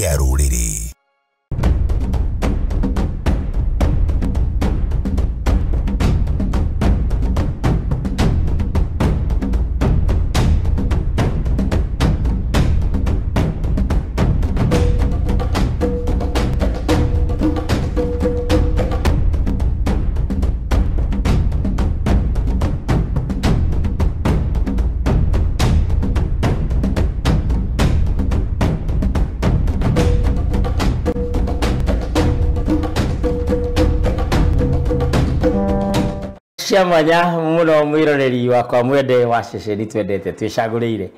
Kĩa rũrĩrĩ. Cia mwanya muno mwiroreri wakwa mwende wa ceceni twendete twicagũrĩire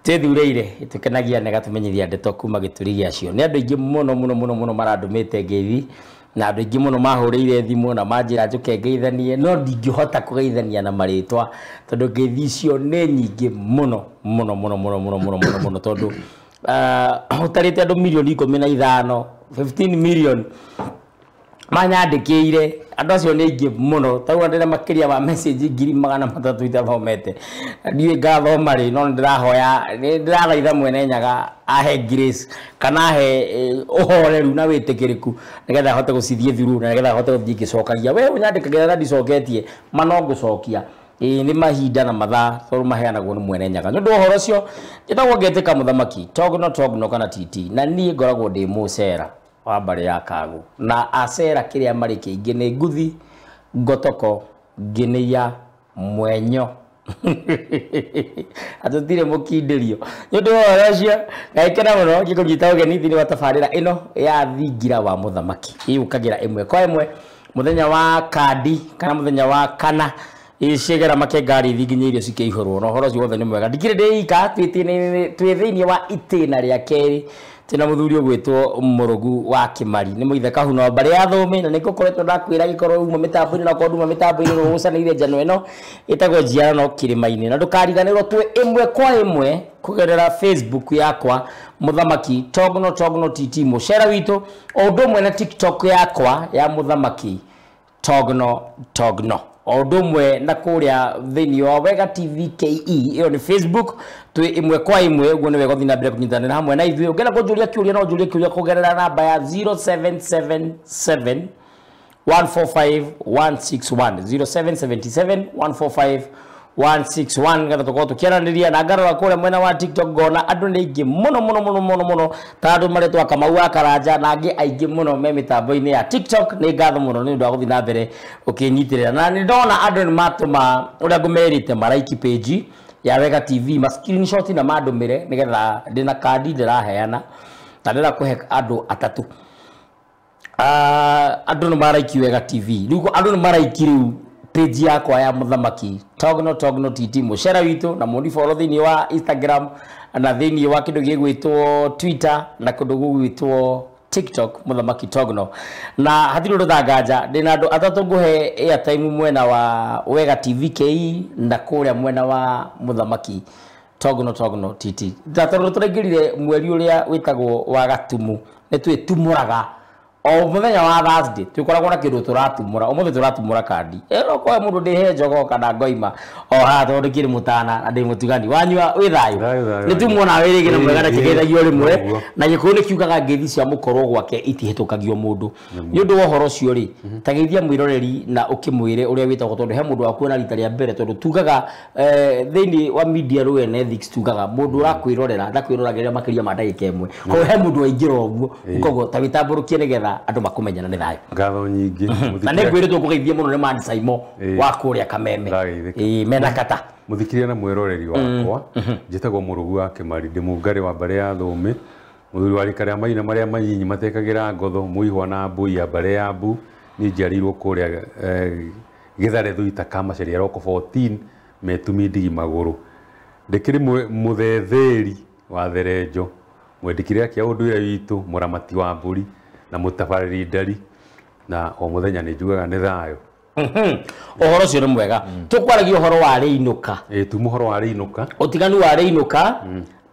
twĩthurĩire ĩtũkenagia na ĩgatũmenyithia ndeto kuma gĩturi gĩacio. Nĩ andũ aingĩ mũno mũno mũno mũno marandũmĩte ngeithi na andũ aingĩ mũno mahũrĩire thimũ na manjĩra njũke ngeithanie, no ndingĩhota kũgeithania na marĩtwa tondũ ngeithi icio nĩ nyingĩ mũno mũno mũno mũno mũno mũno mũno mũno tondũ ũtarĩte andũ mirioni 15, 15 million manyandĩkĩire. Andũ acio nĩ aingĩ mũno tau ndĩna makĩria ma message 300 itathomete. Ndiũĩ ngathoma rĩ, no nĩndĩrahoya, nĩndĩrathaitha mwene Nyaga ahe grace kana ahe ũhoreru na wĩtĩkĩrĩku nĩgetha ahote gũcithiĩ through na nĩgetha ahote gũthiĩ ngĩcokagia. We ũnyandĩkagĩra na ndicoketie ma no ngũcokia. Ĩĩ nĩ mahinda na mathaa tondũ maheanagwo nĩ mwene Nyaga. Nĩ ũndũ wa ũhoro ũcio njĩtagwo Ngetĩka Mũthamaki Togno Togno kana TT, na niĩ ngoragwo ndĩ mũcera wa mbarĩ ya Kago na acera kĩrĩa marĩ kĩingĩ nĩ nguthi, ngotoko, nginĩia, mwenyo atũtirĩ mũkindĩrio. Nĩ ũndũ wa ũhoro ũcio ngagĩkena mũno ngĩkũnyita ũgeni thĩinĩ wa tabarĩra ĩno ya Thingira wa Mũthamaki ĩyũkagĩra ĩmwe kwa ĩmwe mũthenya wa kandi kana mũthenya wa kana icigera make ngari thinginya irio cikĩihũrwo na ũhoro ũcio wothe nĩ mwega. Ndikĩrĩ ndĩ ika, twĩ thĩinĩ wa itĩna rĩa kerĩ twĩna mũthuri ũgwĩtwo Mũrũgu wa Kĩmari, nĩ mũithe Kahuno wa mbarĩ ya Thũũmĩ, na nĩngũkoretwo ndakwĩra gĩkorwo uma mĩtambo-inĩ na okorwo nduma mĩtambo-inĩ nĩũgũcanĩire njano ĩno ĩtagwo Njiarano Kĩrĩma-inĩ. Na ndũkariganĩrwo twĩ ĩmwe kwa ĩmwe kũgerera Facebook yakwa Mũthamaki Togno Togno TT mũcera witũ, o ũndũ ũmwe na TikTok yakwa ya Mũthamaki Togno Togno, o ũndũ ũmwe na kũrĩa thĩinĩ wa Wega TV KE, ĩyo nĩ Facebook, twĩ ĩmwe kwa ĩmwe. Ũguo nĩ wega ũthiĩ na mbere kũnyitanĩra hamwe na ithuĩ. Ũngĩenda kũnjũria kĩũria no ũnjũrie kĩũria kũgerera namba ya 0777 145 161, 0777 145 161, ngetha tũkorwo tũkĩaranĩria. Na ngarora kũrĩa mwena wa TikTok ngona andũ nĩ aingĩ mũno mũno mũno mũno mũno ta andũ maretwo Kamau wa Karanja na angĩ aingĩ mũno me mĩtambo-inĩ ya TikTok. Nĩ ngatho mũno nĩ ũndũ wa gũthiĩ na mbere ũkĩnyitĩrĩra, na nĩ ndona andũ nĩ matũma ũrĩa ngũmerĩte maraiki page ya Wega TV ma screenshot na mandũmĩre nĩgetha ndĩna kandi ndĩraheana na ndĩra kũhe andũ atatũ. Andũ nĩ maraiki Wega TV, rĩu andũ nĩ maraiki rĩu page yakwa ya Mũthamaki Togno Togno TT mũcera witũ, na mũni follow thĩinĩ wa Instagram na thĩinĩ wa kĩndũ gĩgwĩtwo Twitter na kĩndũ gĩgwĩtwo TikTok Mũthamaki Togno. Na hatirĩ ũndũ tanganja, ndĩna andũ atatũ ngũhe airtime mwena wa Wega TV KE na kũrĩa mwena wa Mũthamaki Togno Togno TT. Na tondũ tũraingĩrire mweri ũrĩa wĩtagwo wa Gatumu, nĩ twĩtumũraga o mũthenya wa Thursday twikoragwo na kindu turatumura. Umuthi turatumura kandi ero kwa mundu ndihe njogo kana ngoima o haha tondu ndikiri mutana na ndi mutugani wanyua wi thayu ni tumwona wi ringi na mwega na kigethagio rimwe na gikuyu ni kiugaga ngeithi cia mukorwo gwake itihitũkagio mundu. Ni undu wa uhoro ucio ri ta geithia mwiroreri na ukimwire uria witagwo tondu he mundu wakuona rita ria mbere tondu tugaga thiini wa media rwene ethics tugaga mundu urakwirorera ndakwiroragĩrĩra makiria ma ndagika ĩmwe koguo he mundu waingĩra ũguo koguo ta wĩtambũrũkie nĩgetha andũ makũmenyana nĩ thayũ. Ngatho nyingĩ na nĩ ngwĩrĩtwo kũgeithia mũno nĩ Mani Saimo wa kũrĩa Kameme mena kata. Mũthikĩria na mwĩroreri wakwa njĩtagwo Mũrũgu wa Kĩmari, ndĩ mũngarĩ wa mbarĩ ya Thũũmĩ, mũthuri wa rika rĩa maina marĩa manyinyi matekagĩra ngotho, mũihwa na mbui ya mbarĩ ya Mbu. Niĩ njiarĩirwo kũrĩa Gĩthare Thuita Kamacharia Roko 14 metumi ndigi magũrũ. Ndĩkĩrĩ mũthethĩri wa Therenjo, mwendi kĩrĩa kĩa ũndũire witũ, mũramati wa mbũri na mũtabarĩri ndari, na o mũthenya nĩ njugaga nĩ thayũ. Ũhoro ũcio nĩ mwega. Tũkwaragia ũhoro wa rĩinũka. Ĩĩ, tuma ũhoro wa rĩinũka. Ũtiganu wa rĩinũka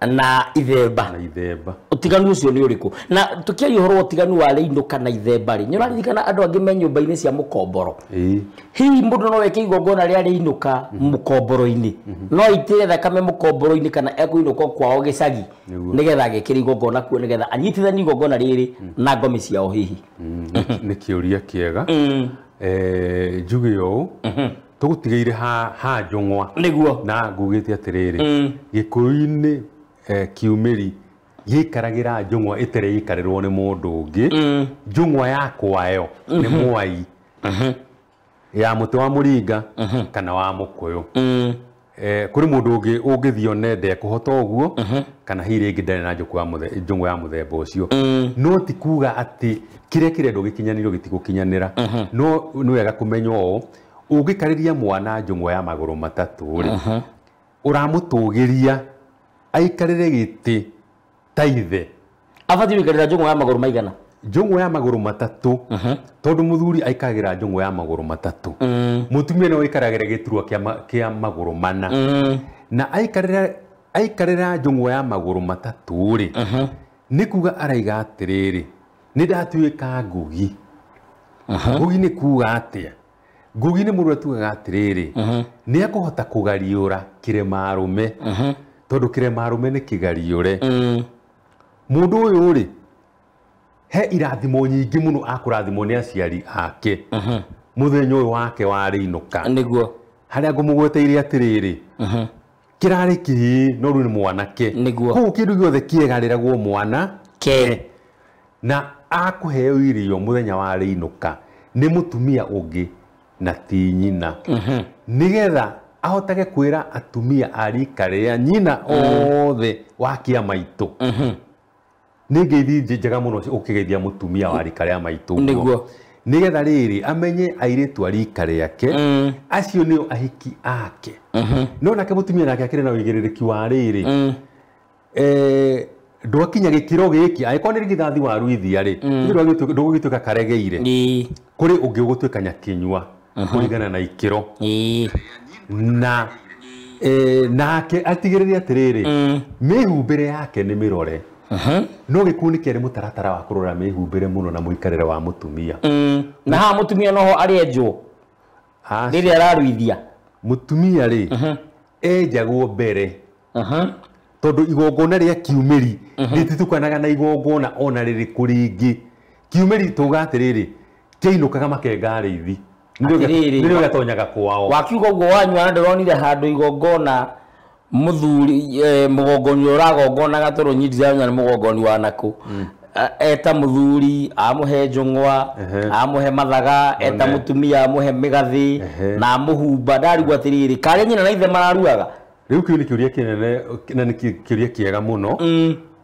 Na ithemba. Na ithemba. Utiganu ucio ni uriku? Na tukiaria uhoro wa utiganu wa rĩinũka na ithemba rĩ, nĩũraririkana andũ angĩ me nyũmba-inĩ cia mũkomboro. Hihi mũndũ no eke igongona rĩa rĩinũka mũkomboro-inĩ, no aitĩre thakame mũkomboro-inĩ kana ekũinũka kwao gĩcagi nĩgetha agekĩra igongona kuo nĩgetha anyitithanie igongona rĩrĩ na ngomi ciao hihi? Nĩ kĩũria kĩega. Njuge ũũ, tũgũtigĩire ha njũng'wa. Nĩguo. Na ngugĩte atĩrĩrĩ, Gĩkũyũ-inĩ kiumĩri gĩikaragĩra njũng'wa ĩtarĩ ĩikarĩrwo nĩ mũndũ ũngĩ. Njũng'wa ya kwayo nĩ mwai ya mũtĩ wa mũringa kana wa mũkũyũ. Kũrĩ mũndũ ũngĩ ũngĩthiĩ one ndekũhota ũguo kana hihi rĩngĩ ndarĩ na njũng'wa ya mũthemba ũcio. No ti kuga atĩ kĩrĩa kĩrendwo gĩkinyanĩrio gĩtigũkinyanĩra. No nĩ wega kũmenya ũũ, ũngĩkarĩria mwana njũng'wa ya magũrũ matatũ rĩ, ũramũtũgĩria aikarĩre gĩtĩ ta ithe. Abatiĩ gũikarĩra njũng'wa ya magũrũ maigana? Njũng'wa ya magũrũ matatũ, tondũ mũthuri aikaragĩra njũng'wa ya magũrũ matatũ, mũtumia no aikaragĩra gĩturwa kĩa magũrũ mana. Na aikarĩra njũng'wa ya magũrũ matatũ rĩ, nĩ kuga araiga atĩrĩrĩ, nĩ ndatuĩka ngugi. Ngugi nĩ kuga atĩa? Ngugi nĩ mũndũ atuaga atĩrĩrĩ, nĩ akũhota kũgariũra kĩrema arũme, tondũ kĩrema arũme nĩ kĩgariũre. Mũndũ ũyũ rĩ, he irathimo nyingĩ mũno akũrathimwo nĩ aciari ake mũthenya ũyũ wake wa rĩinũka. Nĩguo. Harĩa ngũmũgweteire atĩrĩrĩ, kĩrarĩ kĩhĩĩ no rĩu nĩ mwanake. Nĩguo. Koguo kĩndũ gĩothe kĩegarĩragwo mwana ke, na akũheo irio mũthenya wa rĩinũka nĩ mũtumia ũngĩ na ti nyina, nĩgetha ahotage kwĩra atumia a rika rĩa nyina othe wa kĩama itũ. Nĩ ngeithi njega mũno ũkĩgeithia mũtumia wa rika rĩa maitũ. Nĩguo. Nĩgetha rĩrĩ amenye airĩtu a rika rĩake acio nĩo ahiki ake. No nake mũtumia nake akĩrĩ na ũigĩrĩrĩki wa rĩrĩ, ndwakinya gĩkĩro gĩkĩ, angĩkorwo nĩ rĩgithathi wa ruithia rĩ, ndũgũgĩtuĩka karegeire, kũrĩ ũngĩ ũgũtuĩka nyakĩnyua kũringana na ikĩro. Na nake atigĩrĩre atĩrĩrĩ, mĩhumbĩre yake nĩ mĩrore. No gĩkuũ nĩ kĩarĩ mũtaratara wa kũrora mĩhumbĩre mũno na mũikarĩre wa mũtumia. Na haha mũtumia noho arĩenjwo rĩrĩa araruithia? Mũtumia rĩ, enjagwo mbere, tondũ igongona rĩa kiumĩri rĩtitukanaga na igongona ona rĩrĩkũ rĩngĩ. Kiumĩri tuga atĩrĩrĩ, kĩinũkaga makenga arĩithi, nĩrĩo gĩatonyaga kwao. Wakiuga ũguo wanyua na ndĩronire handũ igongona mũthuri mũgongoni ũragongonaga tondũ niĩ ndiramenya nĩ mũgongoni wa nakũ, eta mũthuri amũhe njũng'wa, amũhe mathaga, eta mũtumia amũhe mĩgathĩ na amũhumba. Ndarigwo atĩrĩrĩ, karĩa nyina na ithe mararuaga? Rĩu kĩu nĩ kĩũria kĩnene na nĩ kĩũria kĩega mũno.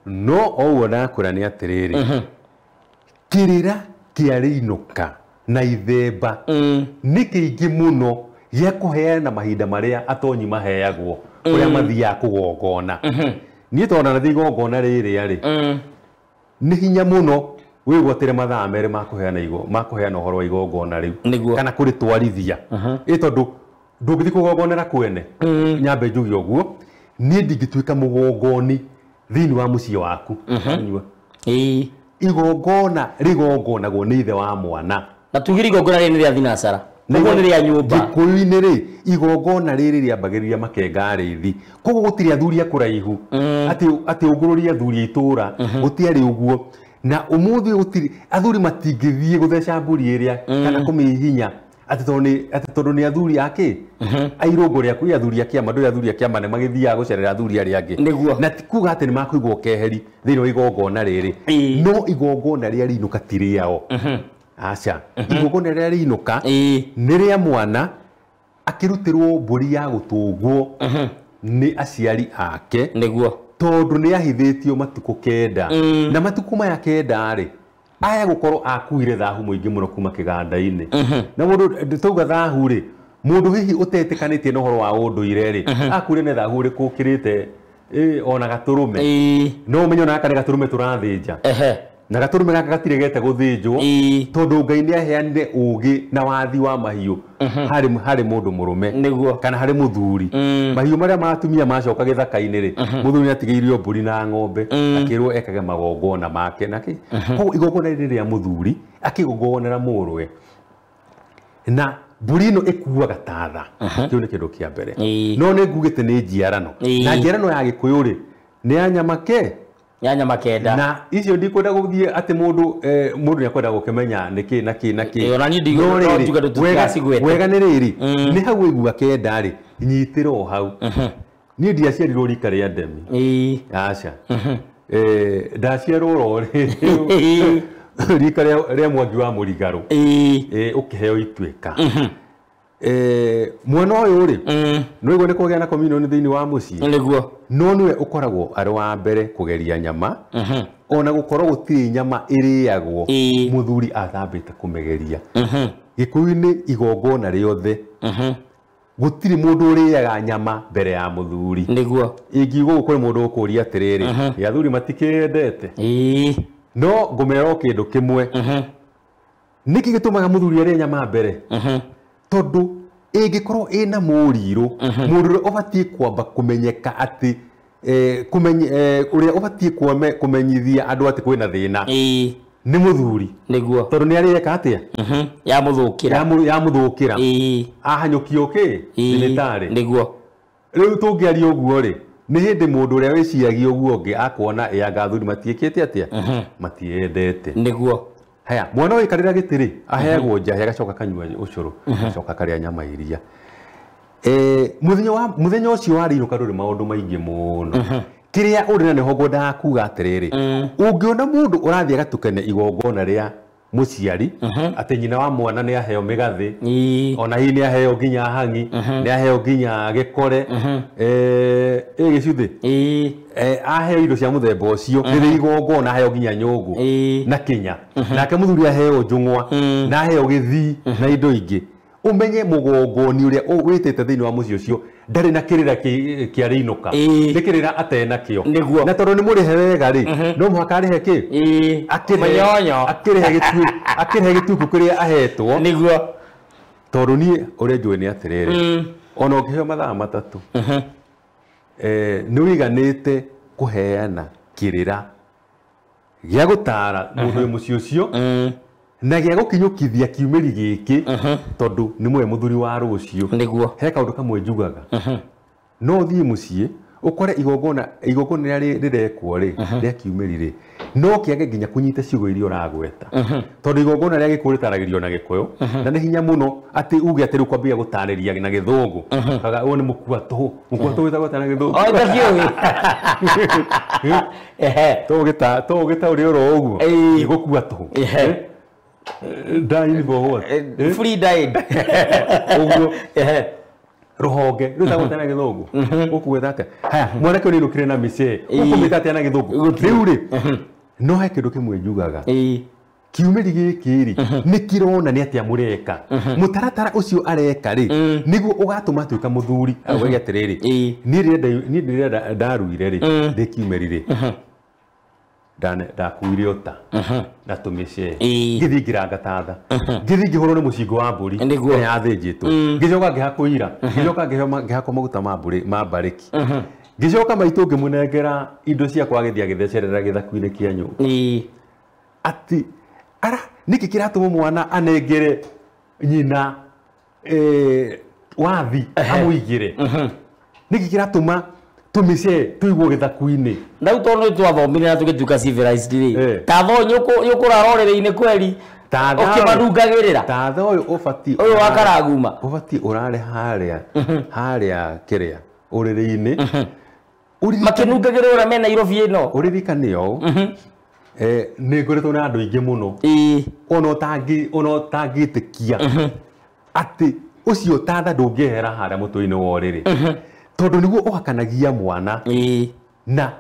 No o ũguo ndakwĩra nĩ atĩrĩrĩ, kĩrĩra kĩa rĩinũka na ithemba nĩ kĩingĩ mũno gĩa kũheana mahinda marĩa atonyi maheagwo kũrĩa mathiaga kũgongona. Niĩ tondũ ndathiĩ igongona rĩrĩa rĩ, nĩ hinya mũno wĩgwatĩre mathaa merĩ ma kũheana ũhoro wa igongona rĩu kana kũrĩtwarithia. Ĩ tondũ ndũngĩthiĩ kũgongonera kwene. Nyambe njuge ũguo, niĩ ndingĩtuĩka mũgongoni thĩinĩ wa mũciĩ waku. Igongona rĩgongonagwo nĩ ithe wa mwana. Na tugire igongona rĩrĩ nĩ rĩa thinacara, ũguo nĩ rĩa nyũmba. Gĩkũyũ-inĩ rĩ, igongona rĩrĩ rĩambagĩrĩria makenga arĩithi. Koguo gũtirĩ athuri a kũraihu atĩ ũngũrũrie athuri a itũũra, gũtiarĩ ũguo. Na ũmũthĩ gũtirĩ athuri matingĩthiĩ gũtheca mbũri ĩrĩa kana kũmĩhihinya atĩ tondũ nĩ athuri ake airũngũ rĩaku, athuri a kĩama, ndũrĩ athuri a kĩama nĩ magĩthiaga gũcerera athuri arĩa angĩ. Na ti kuga atĩ nĩ makũigwo keheri thĩinĩ wa igongona rĩrĩ, no igongona rĩa rĩinũka ti rĩao. Aca, igongona rĩa rĩinũka nĩ rĩa mwana akĩrutĩrwo mbũri ya gũtũngwo nĩ aciari ake. Nĩguo. Tondũ nĩ ahithĩtio matukũ kenda. Na matukũ maya kenda rĩ, aya gũkorwo akuire thahu mũingĩ mũno kuma kĩganda-inĩ. Na mũndũ tauga thahu rĩ, mũndũ hihi ũtetĩkanĩtie na ũhoro wa ũndũire rĩ, akuire nĩ thahu ũrĩkũ ũkĩrĩte ona gatũrũme. No ũmenye ona gaka nĩ gatũrũme tũrathĩnja. Na gatũrũme gaka gatirĩ gete gũthĩnjwo tondũ Ngai nĩ aheanire ũũgĩ na wathi wa mahiũ harĩ mũndũ mũrũme kana harĩ mũthuri. Mahiũ marĩa ma atumia macoka gĩthaka-inĩ rĩ, mũthuri nĩ atigĩirio mbũri na ng'ombe akĩrwo ekage magongona make nake. Koguo igongona rĩrĩ rĩa mũthuri akĩgongonera mũrũwe na mbũri ĩno ĩkuaga tatha. Kĩu nĩ kĩndũ kĩa mbere. No nĩ ngugĩte nĩ njiarano na njiarano ya Gĩkũyũ rĩ nĩ ya nyama ke ya nyama kenda na icio ndikwenda gũthiĩ atĩ mũndũ mũndũ nĩ akwenda gũkĩmenya nĩkĩ na kĩ na kĩ. Ona niĩ njuga tũtigacigwete. Wega nĩ rĩrĩ nĩ hau waigua kenda rĩ nyitĩra o hau. Niĩ ndiaciarirwo rika rĩa ndemi. Aca. Ndaciarwo ro rĩ rika rĩa Mwangi wa Mũrigarũ ũkĩheo ituĩka. Mwana ũyũ rĩ nĩwaigua nĩ kũgĩa na communion thĩinĩ wa mũciĩ nĩguo no nĩwe ũkoragwo arĩ wa mbere kũgeria nyama ona gũkorwo gũtirĩ nyama ĩrĩagwo mũthuri athambĩte kũmĩgeria. Gĩkũyũ-inĩ igongona rĩothe gũtirĩ mũndũ ũrĩaga nyama mbere ya mũthuri. Nĩguo ingiuga ũguo kũrĩ mũndũ ũkũria atĩrĩrĩ athuri matikĩendete no ngũmera o kĩndũ kĩmwe. Nĩkĩ gĩtũmaga mũthuri arĩe nyama mbere? Tondũ ĩngĩkorwo ĩna mũrirũ mũndũ ũrĩa ũbatiĩ kwamba kũmenyeka atĩ ũrĩa ũbatiĩ kũmenyithia andũ atĩ kwĩna thĩna nĩ mũthuri. Nĩguo tondũ nĩ arĩeka atĩa yamũthũkĩra ahanyũkio kĩ thibitarĩ. Nĩguo rĩu tũngĩaria ũguo rĩ nĩ hĩndĩ mũndũ ũrĩa wĩciragia ũguo ũngĩ akuona ĩanga athuri matiĩkĩte atĩa matiendete. Nĩguo haya mwana ũyũ aikarĩra gĩtĩ rĩ aheagwo njahi agacoka kanyua ũcũrũ agacoka karĩa nyama iria. Mũthenya ũcio wa rĩinũka ndũrĩ maũndũ maingĩ mũno. Kĩrĩa ũrĩ na nĩho ngwendaga kuga atĩrĩrĩ ũngĩona mũndũ ũrathiĩ agatukania igongona rĩa mũciari atĩ nyina wa mwana nĩ aheo mĩgathĩ ona hihi nĩ aheo nginya hang'i nĩ aheo nginya gĩkore ĩ gĩcuthĩ aheo indo cia mũthemba ũcio rĩrĩ igongona aheo nginya nyũngũ na kĩnya nake mũthuri aheo njũng'wa na aheo gĩthii na indo ingĩ ũmenye mũgongoni ũrĩa wĩtĩte thĩinĩ wa mũciĩ ũcio ndarĩ na kĩrĩra kĩa rĩinũka nĩ kĩrĩra atenakĩo na tondũ nĩ mũrĩhe wega rĩ no mũhaka arĩhe kĩ akĩrĩhe gĩtuku kĩrĩa ahetwo. Nĩguo tondũ niĩ ũrĩa njũĩ nĩ atĩrĩrĩ ona ũngĩheo mathaa matatũ nĩ ũiganĩte kũheana kĩrĩra gĩa gũtara mũndũ wĩ mũciĩ ũcio na gĩa gũkinyũkithia kiumĩri gĩkĩ tondũ nĩ mũwe mũthuri wa rũciũ. Nĩguo he kaũndũ kamwe njugaga no ũthiĩ mũciĩ ũkore igongona rĩrĩa rĩrekwo rĩ rĩa kiumĩri rĩ no kĩage nginya kũnyita ciugo iria ũragweta tondũ igongona rĩa Gĩkũyũ rĩtaragĩrio na Gĩkũyũ na nĩ hinya mũno atĩ uge atĩ rĩu kwambia gũtarĩria na Gĩthũngũ kaga ũyũ nĩ mũkua tũhũ mũkua tũhũ wĩtagwo atĩa na Gĩthũngũ tũgĩtaũrĩ oro ũguo gũkua tũhũ dying for what? Free dying. Ũguo rũhonge rwĩtagwo atĩa na Gĩthũngũ ũkũgweta atĩa haya mwanake ũyũ nĩainũkire na mĩcee ũkũmĩta atĩa na Gĩthũngũ rĩu rĩ no he kĩndũ kĩmwe njugaga kiumĩri gĩkĩ rĩ nĩ kĩrona nĩ atĩa mũreka mũtaratara ũcio areka rĩ nĩguo ũgatũma atuĩka mũthuri auge atĩrĩrĩ niĩ rĩrĩa ndaruire rĩ ndĩ kiumĩri rĩ ndakuire ũta na tũmĩcee ngĩthiĩ ngĩranga tatha ngĩthiĩ ngĩhũrwo nĩ mũcingo wa mbũri ĩrĩa yathĩnjĩtwo ngĩcoka ngĩhakwo ira ngĩcoka ngĩhakwo maguta ma mbũri ma mbarĩki ngĩcoka maitũ ngĩmũnengera indo ciakwa agĩthiĩ agĩthecerera gĩthaku-inĩ kĩa nyũmba atĩ ara nĩkĩ kĩratũma mwana anengere nyina wathi amũigĩre nĩkĩ kĩratũma tũmĩcee tũigwo gĩthaku-inĩ na rĩu tondũ nĩ twathomire na tũgĩtuĩka civilized rĩ tatha ũyũ nĩũkũrara ũrĩrĩ-inĩ kweri ũkĩmanungagĩrĩra tatha ũyũ ũbatiĩ ũyũ wa karaguma ũbatiĩ ũrare harĩa harĩa kĩrĩa ũrĩrĩ-inĩ makĩnungagĩrĩra ũrĩa me Nairobi ĩno ũririkane ũũ nĩ ngoretwo na andũ aingĩ mũno ona ũtangĩtĩkia atĩ ũcio tatha ndũngĩehera harĩa mũtwe-inĩ wa ũrĩrĩ tondũ nĩguo ũhakanagia mwana na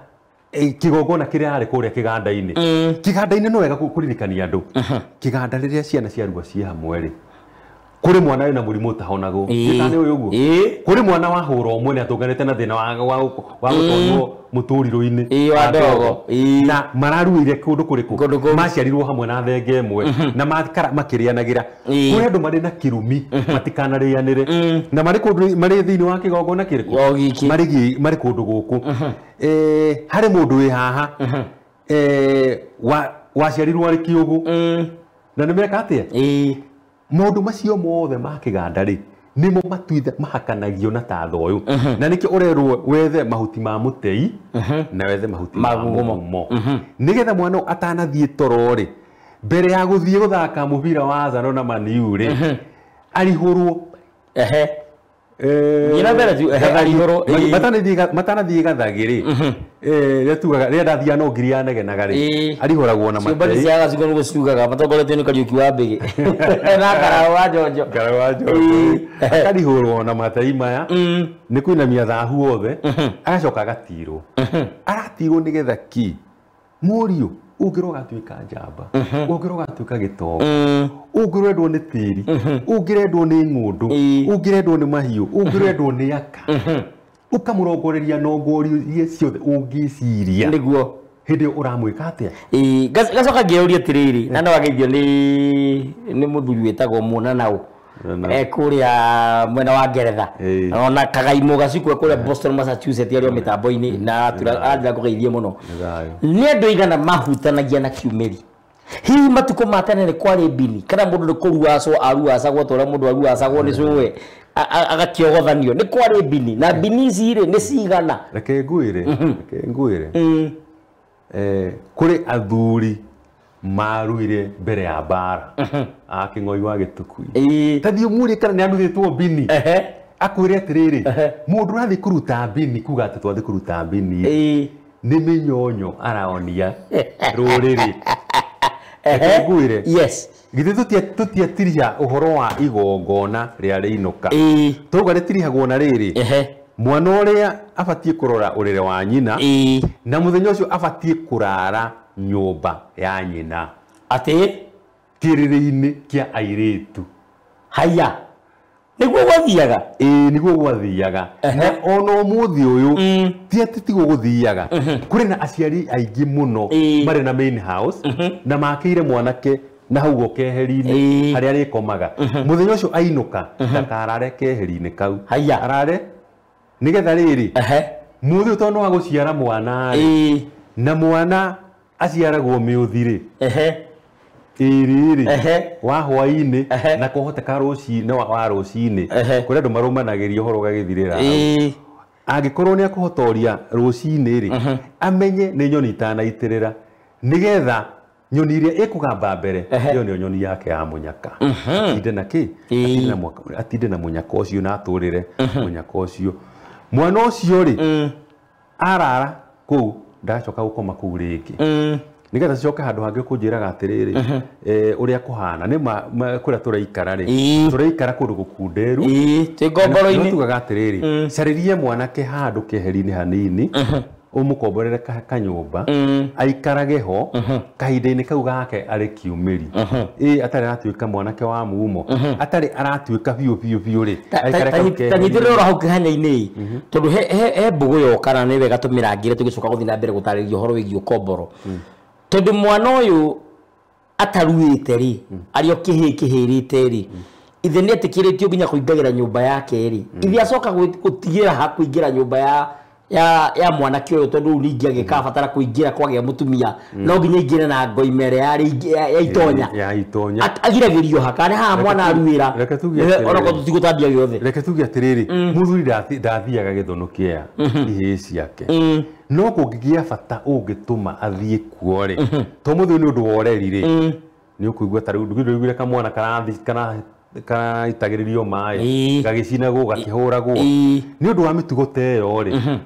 kĩgongona kĩrĩa arĩ kũrĩa kĩganda-inĩ kĩganda-inĩ no wega kũririkania andũ kĩganda rĩrĩa ciana ciarua ciĩ hamwe rĩ Kuri mwana wina murimu utahonagwo. Gitane uyu uguo. Kuri mwana wa hura umwe ni atunganite na thina wa gutonywo muturiro-ini. Wa ndogo. Na mararuire kundu kuriku. Maciarirwo hamwe na thenge imwe na makirianagira. Kuri andu mari na kirumi matikanarianire. Na mari kundu mari thiini wa kigongona kiriku. Mari kundu guku. Hari mundu wi haha. Waciarirwo ari kiugu. Na nimeka atia? Maundu macio mothe ma kiganda ri nimo matuitha mahakanagio na tatho uyu na nikio urerwo wethe mahuti ma mutei na wethe mahuti ma mugumo nigetha mwana atanathie toro ri mbere ya guthie guthaka mubira wa Arsenal na Man U ri arihurwo ehe nyina mbere tu arihurwo matanathie gathagi ri rĩtugaga rĩrĩa ndathia no ngiri yanegenaga rĩ arihũragwo na matei ciũmba ciaga ciugo nĩguo ciugaga matongoretio nĩ Kariũki wa Mbĩgĩ na Karau wa Njonjo Karau wa Njonjo akarihũrwo na matei maya nĩ kũinamia thahu wothe agacoka agatirwo aratirwo nĩgetha ki mũriũ ũngĩrwo ũgatuĩka njamba ũngĩrwo ũgatuĩka gĩtonga ũngĩrendwo nĩ tĩri ũngĩrendwo nĩ ng'ũndũ ũngĩrendwo nĩ mahiũ ũngĩrendwo nĩ aka ukamurongoreria nongorie ciothe ungiciria niguo hindi uramwika atia gacoka ngĩũria atiriri na no ageithio ni muthuri witagwo Muonanau kuria mwena wa Ngeretha ona kagaimo gacikwe kuria Boston Massachusetts ario mitambo-ini na atura kũgeithie mũno nĩ andũ aigana mahutanagia na kiumĩri hihi matuko ma tene nĩ kwarĩ mbini kana mũndũ nĩ kũruacwo aruacagwo ta ũrĩa mũndũ aruacagwo nĩ cũwe agakĩogothanio nĩ kwarĩ mbini na mbini ici rĩ nĩ cigana reke ngwĩre kũrĩ athuri maruire mbere ya mbara a Kĩng'oi wa Gĩtukui ta thiĩ ũmũrie kana nĩ anuthĩtwo mbini akwĩre atĩrĩrĩ mũndũ ũrathiĩ kũruta mbini kuga atĩ twathiĩ kũruta mbini nĩ mĩnyonyo araonia rũrĩrĩ. Ngwĩre yes githĩ tũtiatiriha ũhoro wa igongona rĩa rĩinũka tauga rĩtirihagwo na rĩrĩ mwana ũrĩa abatiĩ kũrora ũrĩrĩ wa nyina na mũthenya ũcio abatiĩ kũrara nyũmba ya nyina atĩ kĩrĩrĩ-inĩ kĩa airĩtu haya nĩguo gwathiaga nĩguo gwathiaga na ona ũmũthĩ ũyũ ti atĩ tiguo gũthiaga kũrĩ na aciari aingĩ mũno marĩ na main house na makĩire mwanake na hau keheri-inĩ harĩa arĩkomaga mũthenya ũcio ainũka ndakarare keheri-inĩ kau haya arare nĩgetha rĩrĩ mũthĩ ũyũ tondũ nĩ wa gũciara mwana rĩ na mwana aciaragwo mĩũthi rĩ ĩrĩ wa hwaĩ-inĩ na kũhoteka rũcinĩ wa rũcinĩ kũrĩ andũ marũmanagĩria ũhoro ũgagĩthirĩra hau angĩkorwo nĩ akũhotoria rũcinĩ rĩ amenye nĩ nyoni itanaitĩrĩra nĩgetha nyoni iria ĩkũgamba mbere ĩyo nĩyo nyoni yake ya mũnyaka atinde na kĩ atinde na mũnyaka ũcio na atũrĩre mũnyaka ũcio mwana ũcio rĩ arara kũu ndacoka gũkoma kũu rĩngĩ nigetha coke handũ hangĩ kũnjĩraga atĩrĩrĩ ũrĩa kũhana nĩ kũrĩa tũraikara rĩ tũraikara kũndũ gũkunderu twĩ ngomboro-inĩ tugaga atĩrĩrĩ carĩrie mwanake handũ keheri-inĩ hanini ũmũkomborere kanyũmba aikarage ho kahinda-inĩ kau gake arĩ kiumĩri atarĩ aratuĩka mwanake wa mumo atarĩ aratuĩka biũ biũ biũ rĩ ta nyitĩrĩra hau kĩhanya-inĩ tondũ he mbũgũ yoka na nĩ wega tũmĩrangĩre tũgĩcoka gũthiĩ na mbere gũtarĩria ũhoro wĩgiĩ ũkomboro tondũ mwana ũyũ ataruĩte rĩ arĩ o kĩhĩ kĩhĩrĩte rĩ ithe nĩ etĩkĩrĩtio nginya kũingagĩra nyũmba yake rĩ ithe acoka gũtigĩra ha kũingĩra nyũmba ya mwanake ũyũ tondũ rĩu ningĩ agĩkabatara kũingĩra kwagĩa mũtumia no nginya aingĩre na ngoima ĩrĩa ya itonya agiragĩrio ha kana haha mwana aruĩra onokorwo tũtigũtambia gĩothe reke tuge atĩrĩrĩ mũthuri ndathiaga gĩthũnũ kĩa ihĩĩ ciake no kũngĩgĩa bata ũngĩtũma athiĩ kuo rĩ to mũthuri nĩ ũndũ wa ũreri rĩ nĩ ũkũigua ta rĩu ndũiguire kamwana karaitagĩrĩrio maĩ gagĩcinagwo gakĩhũragwo nĩ ũndũ wa mĩtugo ta ĩyo rĩ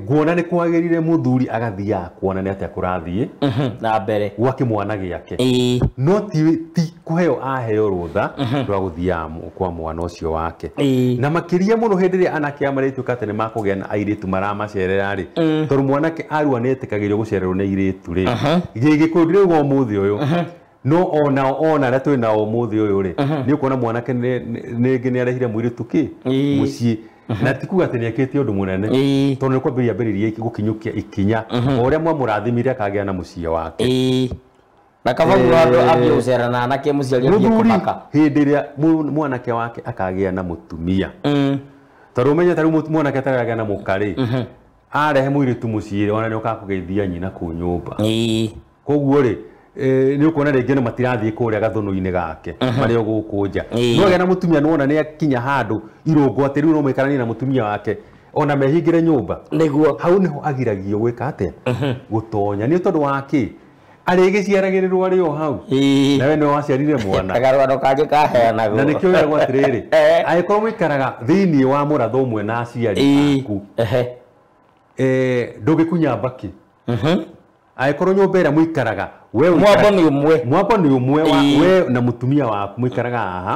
nguona nĩ kwagĩrĩire mũthuri agathiaga kuona nĩ atĩa kũrathiĩ na mbere gwa kĩmwana gĩake no ti kũheo aheo rũtha rwa gũthiaga kwa mwana ũcio wake na makĩria mũno hĩndĩ ĩrĩa anake aya marĩtuĩka atĩ nĩ makũgĩa na airĩtu maramacerera rĩ tondũ mwanake arua nĩ etĩkagĩrio gũcererwo nĩ airĩtu rĩ gĩgĩkũyũ ndĩrauga ũmũthĩ ũyũ No ona ona arĩa twĩ nao ũmũthĩ ũyũ rĩ, nĩ ũkuona mwanake nĩngĩ nĩ arehire mũirĩtu kĩ mũciĩ, na ti kuga atĩ nĩ ekĩte ũndũ mũnene, tondũ nĩ kwambĩrĩria ambĩrĩria gũkinyũkia ikinya o ũrĩa mwamũrathimire akagĩa na mũciĩ wake. Na kaba mũno andũ ambie gũcera na anake mũciari ambie kũmaka. Hĩndĩ ĩrĩa mwanake wake akagĩa na mũtumia, tondũ ũmenye ta rĩu mwanake ataragĩa na mũka rĩ, arehe mũirĩtu mũciĩ ona nĩ ũkaga kũgeithia nyina kũu nyũmba. Koguo rĩ, nĩ ũkuona rĩngĩ no matirathiĩ kũrĩa gathũnũ-inĩ gake marĩ o gũkũ nja. No agĩa na mũtumia nĩwona nĩ akinya handũ irũngo atĩ rĩu no maikaranie na mũtumia wake ona mehingĩre nyũmba. Nĩguo. Hau nĩho agiragio gwĩka atĩa? Gũtonya. Nĩ tondũ wa kĩ? Arĩgĩciaragĩrĩrwo arĩ o hau. Nawe nĩwe waciarire mwana. Karũgano kangĩ kaheanagwo. Na nĩkĩo wĩragwo atĩrĩrĩ, angĩkorwo mũikaraga thĩinĩ wa mũratho ũmwe na aciari aku, ndũngĩkunya mbakĩ. Angĩkorwo nyũmba ĩrĩa mũikaraga we mwambo nĩ ũmwe, mwambo nĩ ũmwe wa we na mũtumia waku mũikaraga haha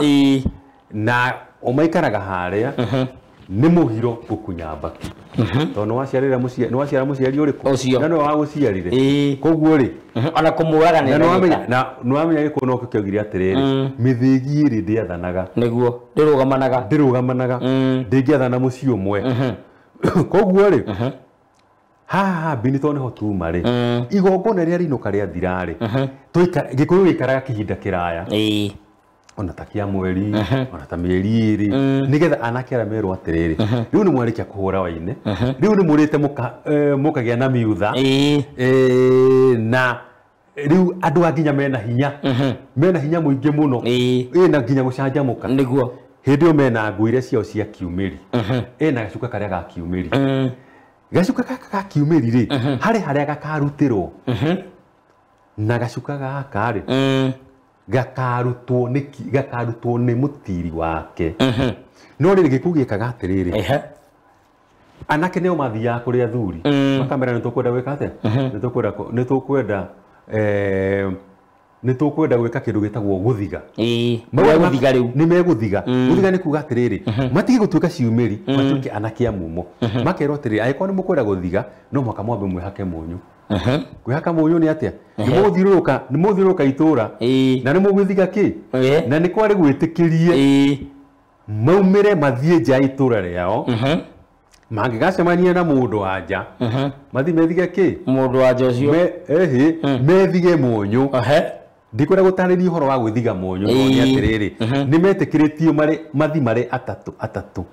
na ũmaikaraga harĩa, nĩ mũhiro gũkunya mbakĩ. Tondũ nĩwaciarĩra mũciari, nĩwaciara mũciari ũrĩkũ? Ũcio. Na nĩwe wagũciarire. Koguo rĩ, ona kũmũraga nĩ ndagĩka. Na nĩwamenya gĩkũyũ nokĩo kĩaugire atĩrĩrĩ, mĩthĩgi ĩrĩ ndĩathanaga. Nĩguo, ndĩrũgamanaga. Ndĩrũgamanaga. Ndĩngĩathana mũciĩ ũmwe. Koguo rĩ, haha hambĩ nĩ tondũ nĩho tuma rĩ, igongona rĩrĩa rĩinũka rĩathira rĩ, gĩkũyũ gĩikaraga kĩhinda kĩraya. Ona ta kĩa mweri, ona ta mĩeri ĩrĩ, nĩgetha anake arĩa merwo atĩrĩrĩ, rĩu nĩ mwarĩkia kũhũra waine, rĩu nĩ mũrĩte mũkagĩa na miutha, na rĩu andũ a nginya mena hinya, mena hinya mũingĩ mũno, na nginya gũcanjamũka. Nĩguo. Hĩndĩ ĩyo mena nguo iria ciao cia kiumĩri, ena gacuka karĩa ga kiumĩri. Gacuka gaka ga kiumĩri rĩ, harĩ harĩa gakarutĩrwo. Na gacuka gaka rĩ, gakarutwo nĩ gakarutwo nĩ mũtiri wake. No rĩrĩ gĩkũyũ gĩkaga atĩrĩrĩ, anake nĩo mathiaga kũrĩ athuri, makamera nĩ tũkwenda gwĩka atĩa? Nĩ tũkwenda nĩ tũkwenda gwĩka kĩndũ gĩtagwo gũthiga. Megũthiga rĩu. Nĩ megũthiga. Gũthiga nĩ kuga atĩrĩrĩ, matige gũtuĩka ciumĩri, matuĩke anake a mumo. Makerwo atĩrĩrĩ, angĩkorwo nĩ mũkwenda gũthiga, no mũhaka mwambe mwĩhake mũnyũ. Kwĩhaka mũnyũ nĩ atĩa? Nĩ mũgũthiũrũrũka, nĩ mũgũthiũrũrũka itũra, na nĩ mũgwĩthiga kĩ? Na nĩ kwarĩ gwĩtĩkĩrie maumĩre mathiĩ nja ya itũra rĩao, mangĩgacemania na mũndũ wa nja, mathiĩ methige kĩ? Mũndũ wa nja ũcio. Methige mũnyũ. Ndikwenda gũtarĩria ũhoro wa gwĩthiga mũnyũ, no nĩ atĩrĩrĩ, nĩ metĩkĩrĩtio marĩ mathi marĩ atatũ atatũ.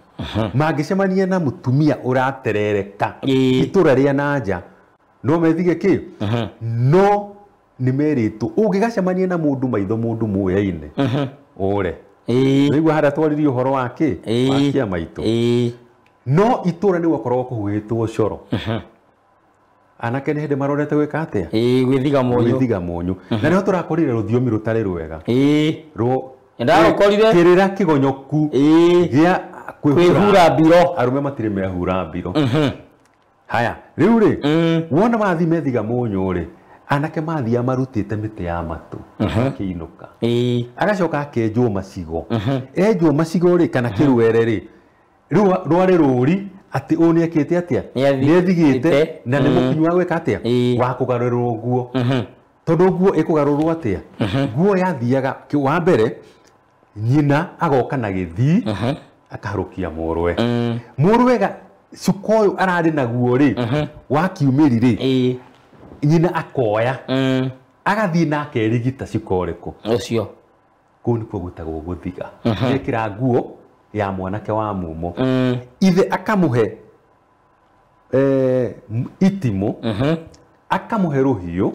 Mangĩcemania na mũtumia ũraterereka itũra rĩa na nja, no methige kĩ? No nĩ merĩtwo ũngĩgacemania na mũndũ maitho mũndũ mũyaine, ũre. Nĩguo harĩa twaririe ũhoro wa kĩ? Wa kĩama itũ. No itũra nĩ gwakoragwo kũhuhĩtwo coro. Anake nĩ hĩndĩ marorete gwĩka atĩa? Gwĩthiga mũnyũ. Gwĩthiga mũnyũ. Na nĩho tũrakorire rũthiomi rũtarĩ rwega. Nĩndarũkorire. Kĩrĩra kĩgonyoku gĩa kwĩhura mbiro. Arũme matirĩ mehura mbiro. Haya, rĩu rĩ, wona mathiĩ methiga mũnyũ rĩ, anake mathiaga marutĩte mĩtĩ ya matũ makĩinũka. Agacoka akenjwo macigo. Enjwo macigo rĩ, kana kĩrwere rĩ, rwarĩ rũri atĩ ũyũ nĩ ekĩte atĩa? Nĩ ethigĩte na nĩ mũkinyu wa gwĩka atĩa? Wa kũgarũrĩrwo nguo. Tondũ nguo ĩkũgarũrwo atĩa? Nguo yathiaga wa mbere nyina agoka na gĩthii akaharũkia mũrũwe. Mũrũwe cuka ũyũ ararĩ naguo rĩ, wa kiumĩri rĩ, nyina akoya agathiĩ na akerigita cuka ũrĩkũ? Ũcio. Kũu nĩkuo gwĩtagwo gũthiga. Ekĩra nguo ya mwanake wa mumo. Ithe akamũhe itimũ, akamũhe rũhiũ,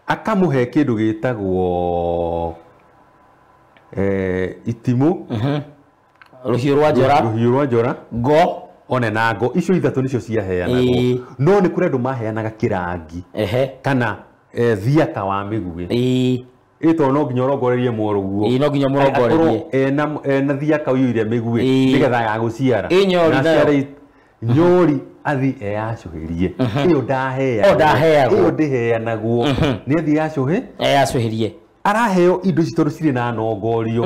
akamũhe kĩndũ gĩtagwo itimũ, rũhiũ rwa njora, rũhiũ rwa njora, ngo, one na ngo. Icio ithatũ nĩcio ciaheanagwo. No nĩ kũrĩ andũ maheanaga kĩrangi kana thiaka wa mĩguĩ. Ĩtondũ no nginya ũrongorerie mũrũguo. No nginya mũrongorerie. Ena thiaka ũiyũire mĩguĩ nĩgetha agagũciara. Nyori nayo. Nyori athi eyacũhĩrie. Ĩyo ndaheanagwo. Ĩyo ndĩheanagwo. Nĩ athi eyacũhĩrie. Araheo indo ici tondũ cirĩ na nongorio.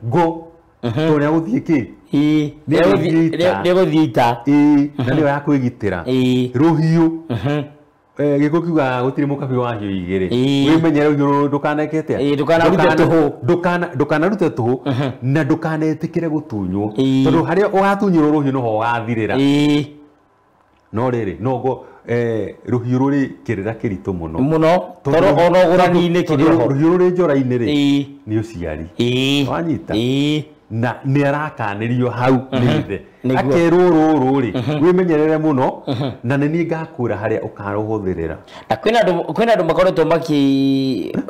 Ngo tondũ nĩ agũthiĩ kĩ? Nĩ egũthiĩ ita. Na nĩyo ya kwĩgitĩra. Rũhiũ. Gĩkũyũ kiugaga gũtirĩ mũkabi wa hiũ igĩrĩ. Wĩmenyere rũhiũ ndũkaneke atĩa? Ndũkanarute tũhũ. Ndũkanarute tũhũ na ndũkanetĩkĩre gũtunywo. Tondũ harĩa ũgatunyĩrwo rũhiũ noho ũgathirĩra. No rĩrĩ, no rũhiũ rũrĩ kĩrĩra kĩritũ mũno. Mũno, tondũ ona ũgũrani-inĩ kĩrĩ ho. Rũhiũ rũrĩ njora-inĩ rĩ, nĩ ũciari. Wanyita? Na nĩ arakanĩrio hau nĩ ithe. Akerwo rũrũ rĩ, wĩmenyerere mũno na nĩ niĩ ngakwĩra harĩa ũkarũhũthĩrĩra. Na kwĩna andũ makoretwo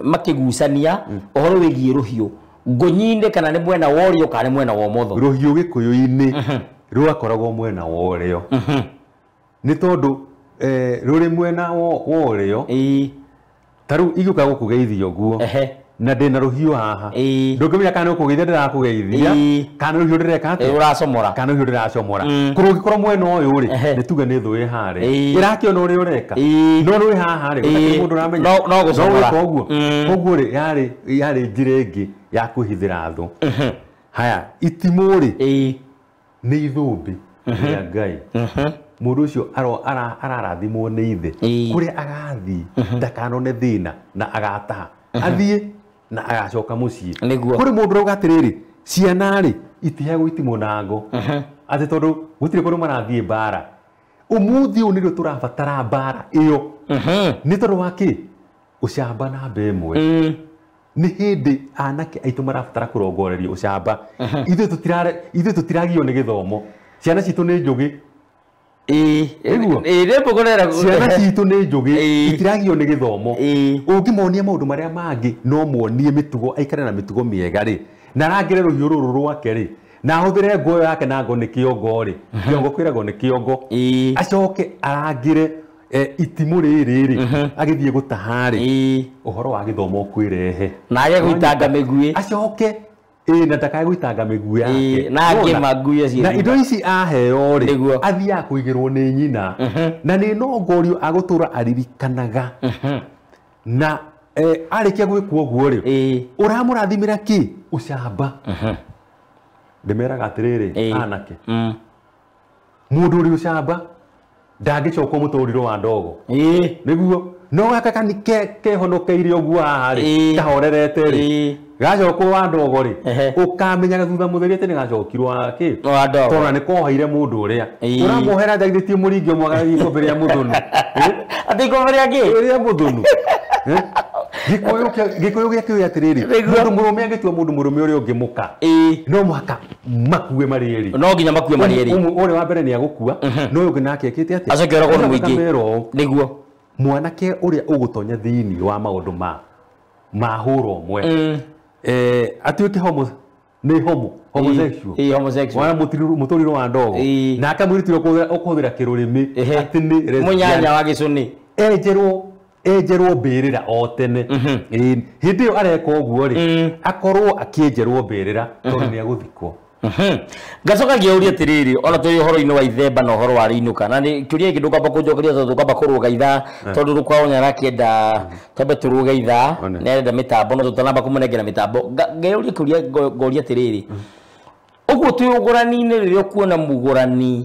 makĩgucania ũhoro wĩgiĩ rũhiũ. Ngũnyinĩ kana nĩ mwena wa ũrĩo kana nĩ mwena wa ũmotho. Rũhiũ gĩkũyũ-inĩ rwakoragwo mwena wa ũrĩo. Nĩ tondũ rũrĩ mwena wa ũrĩo, ta rĩu ingĩũka gũkũgeithia ũguo na ndĩna rũhiũ haha, ndũngĩmenya kana nĩ ũkũgeithia ndĩrakũgeithia kana rũhiũ ndĩreka atĩa, ũracomora, kana rũhiũ ndĩracomora. Kũrũngĩkorwo mwena ũyũ rĩ, nĩ tuge nĩ thũ ĩ harĩa ĩrakĩona ũrĩa ũreka, no rwĩ haha rĩ, gũtakĩrĩ mũndũ ũramenya, no gũcomora. Ũguo koguo rĩ, yarĩ njĩra ĩngĩ ya kwĩhithĩra thũ. Haya, itimũ rĩ, nĩ ithũmbĩ rĩa Ngai. Mũndũ ũcio ararathimwo nĩ ithe, kũrĩa agathiĩ ndakanone thĩna na agataha, athiĩ na agacoka mũciĩ. Kũrĩ mũndũ ũrauga atĩrĩrĩ, ciana rĩ itiheagwo itimũ na ngo, atĩ tondũ gũtirĩ kũndũ marathiĩ mbara. Ũmũthĩ ũyũ nĩrĩo tũrabatara mbara ĩyo. Nĩ tondũ wa kĩ? Ũcamba namba ĩmwe. Nĩ hĩndĩ anake aitũ marabatara kũrongorerio ũcamba. Ithuĩ tũtiragio nĩ gĩthomo. Ciana citũ nĩ njũgĩ. Ciana citũ nĩ njũgĩ, itiragio nĩ gĩthomo. Ũngĩmonia maũndũ marĩa mangĩ, no muonie mĩtugo, aikare na mĩtugo mĩega rĩ, na arangĩre rũhiũ rũrũ rwake rĩ, na ahũthĩre nguo ĩyo yake na ngo nĩ kĩongo rĩ, kĩongo kwĩragwo nĩ kĩongo, acoke arangĩre itimũ rĩrĩ rĩ, agĩthiĩ gũtaha rĩ, ũhoro wa gĩthomo ũkwĩrehe. Na age gũitanga mĩguĩ. Acoke na ndakae gũitanga mĩguĩ yake. Na angĩ manguĩ acio. Na indo ici aheo rĩ, athiaga kũigĩrwo nĩ nyina. Na nĩ nongorio agũtũra aririkanaga. Na arĩkia gwĩkwo ũguo rĩ, ũramũrathimĩra kĩ? Ũcamba. Ndĩmeraga atĩrĩrĩ, anake, mũndũ ũrĩ ũcamba ndangĩcokwo mũtũrĩro wa ndogo. Nĩguo no gaka kehonokeire ũguo haha rĩ, kahorerete rĩ, gacokwo wa ndogo rĩ, ũkamenyaga thutha mũtheri atĩ nĩ gacokirwo wa kĩ? Wa ndogo. Tondũ nĩ koheire mũndũ ũrĩa. Ũramuohera njagithĩtie mũringi ũmwe agathiĩ ikũmbĩ rĩa mũthũnũ. Atĩ ikũmbĩ rĩa kĩ? Rĩa mũthũnũ. Gĩkũyũ gĩakĩũĩ atĩrĩrĩ, mũndũ mũrũme angĩtua mũndũ mũrũme ũrĩa ũngĩ mũka, no mũhaka makue marĩ erĩ. No nginya makue marĩ erĩ. Ũrĩa wa mbere nĩ agũkua, no ũyũ ũngĩ nake ekĩte atĩa? Acoke oragwo nĩ mũingĩ. Nĩguo. Mwanake ũrĩa ũgũtonya thĩinĩ wa maũndũ ma hũra ũmwe, atuĩke homo, nĩ homo, homosexual. Homosexual. Wa mũtũrĩro wa ndogo. Nake mũirĩtu ũrĩa ũkũhũthĩra kĩrũrĩmĩ atĩ nĩ lesbian. Mũnyanya wa gĩcũnĩ. Enjerwo mbĩrĩra o tene. Hĩndĩ ĩyo areka ũguo rĩ, akorwo akĩenjerwo mbĩrĩra tondũ nĩ agũthikwo. Ngacoka ngĩũria atĩrĩrĩ, ona tũrĩ ũhoro-inĩ wa ithemba na ũhoro wa rĩinũka, na nĩ kĩũria gĩkĩ ndũkwamba kũnjokeria tondũ tũkwamba kũrũga ithaa, tondũ rũkwao nĩarakĩenda twambe tũrũge ithaa, nĩarenda mĩtambo no tũtanamba kũmũnengera mĩtambo. Ngĩũria kĩũria ngoria atĩrĩrĩ, ũguo twĩ ũgũrani-inĩ rĩrĩa ũkuona mũgũrani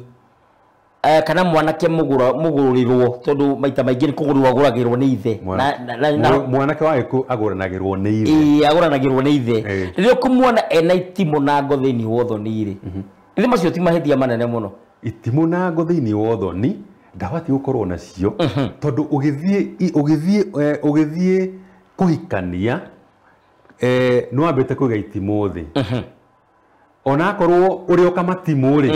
kana mwanake mũgũrĩrwo, tondũ maita maingĩ nĩ kũgũrwo agũragĩrwo nĩ ithe. Mwanake wa Gĩkũyũ agũranagĩrwo nĩ ithe. Agũranagĩrwo nĩ ithe. Rĩrĩa ũkũmuona ena itimũ na ngo thĩinĩ wa ũthoni rĩ, rĩrĩ macio ti mahĩtia manene mũno. Itimũ na ngo thĩinĩ wa ũthoni ndabatiĩ gũkorwo nacio, tondũ ũgĩthiĩ kũhikania, nĩ wambĩte kũiga itimũ thĩ. Onakorwo ũrĩ o kamatimũ rĩ,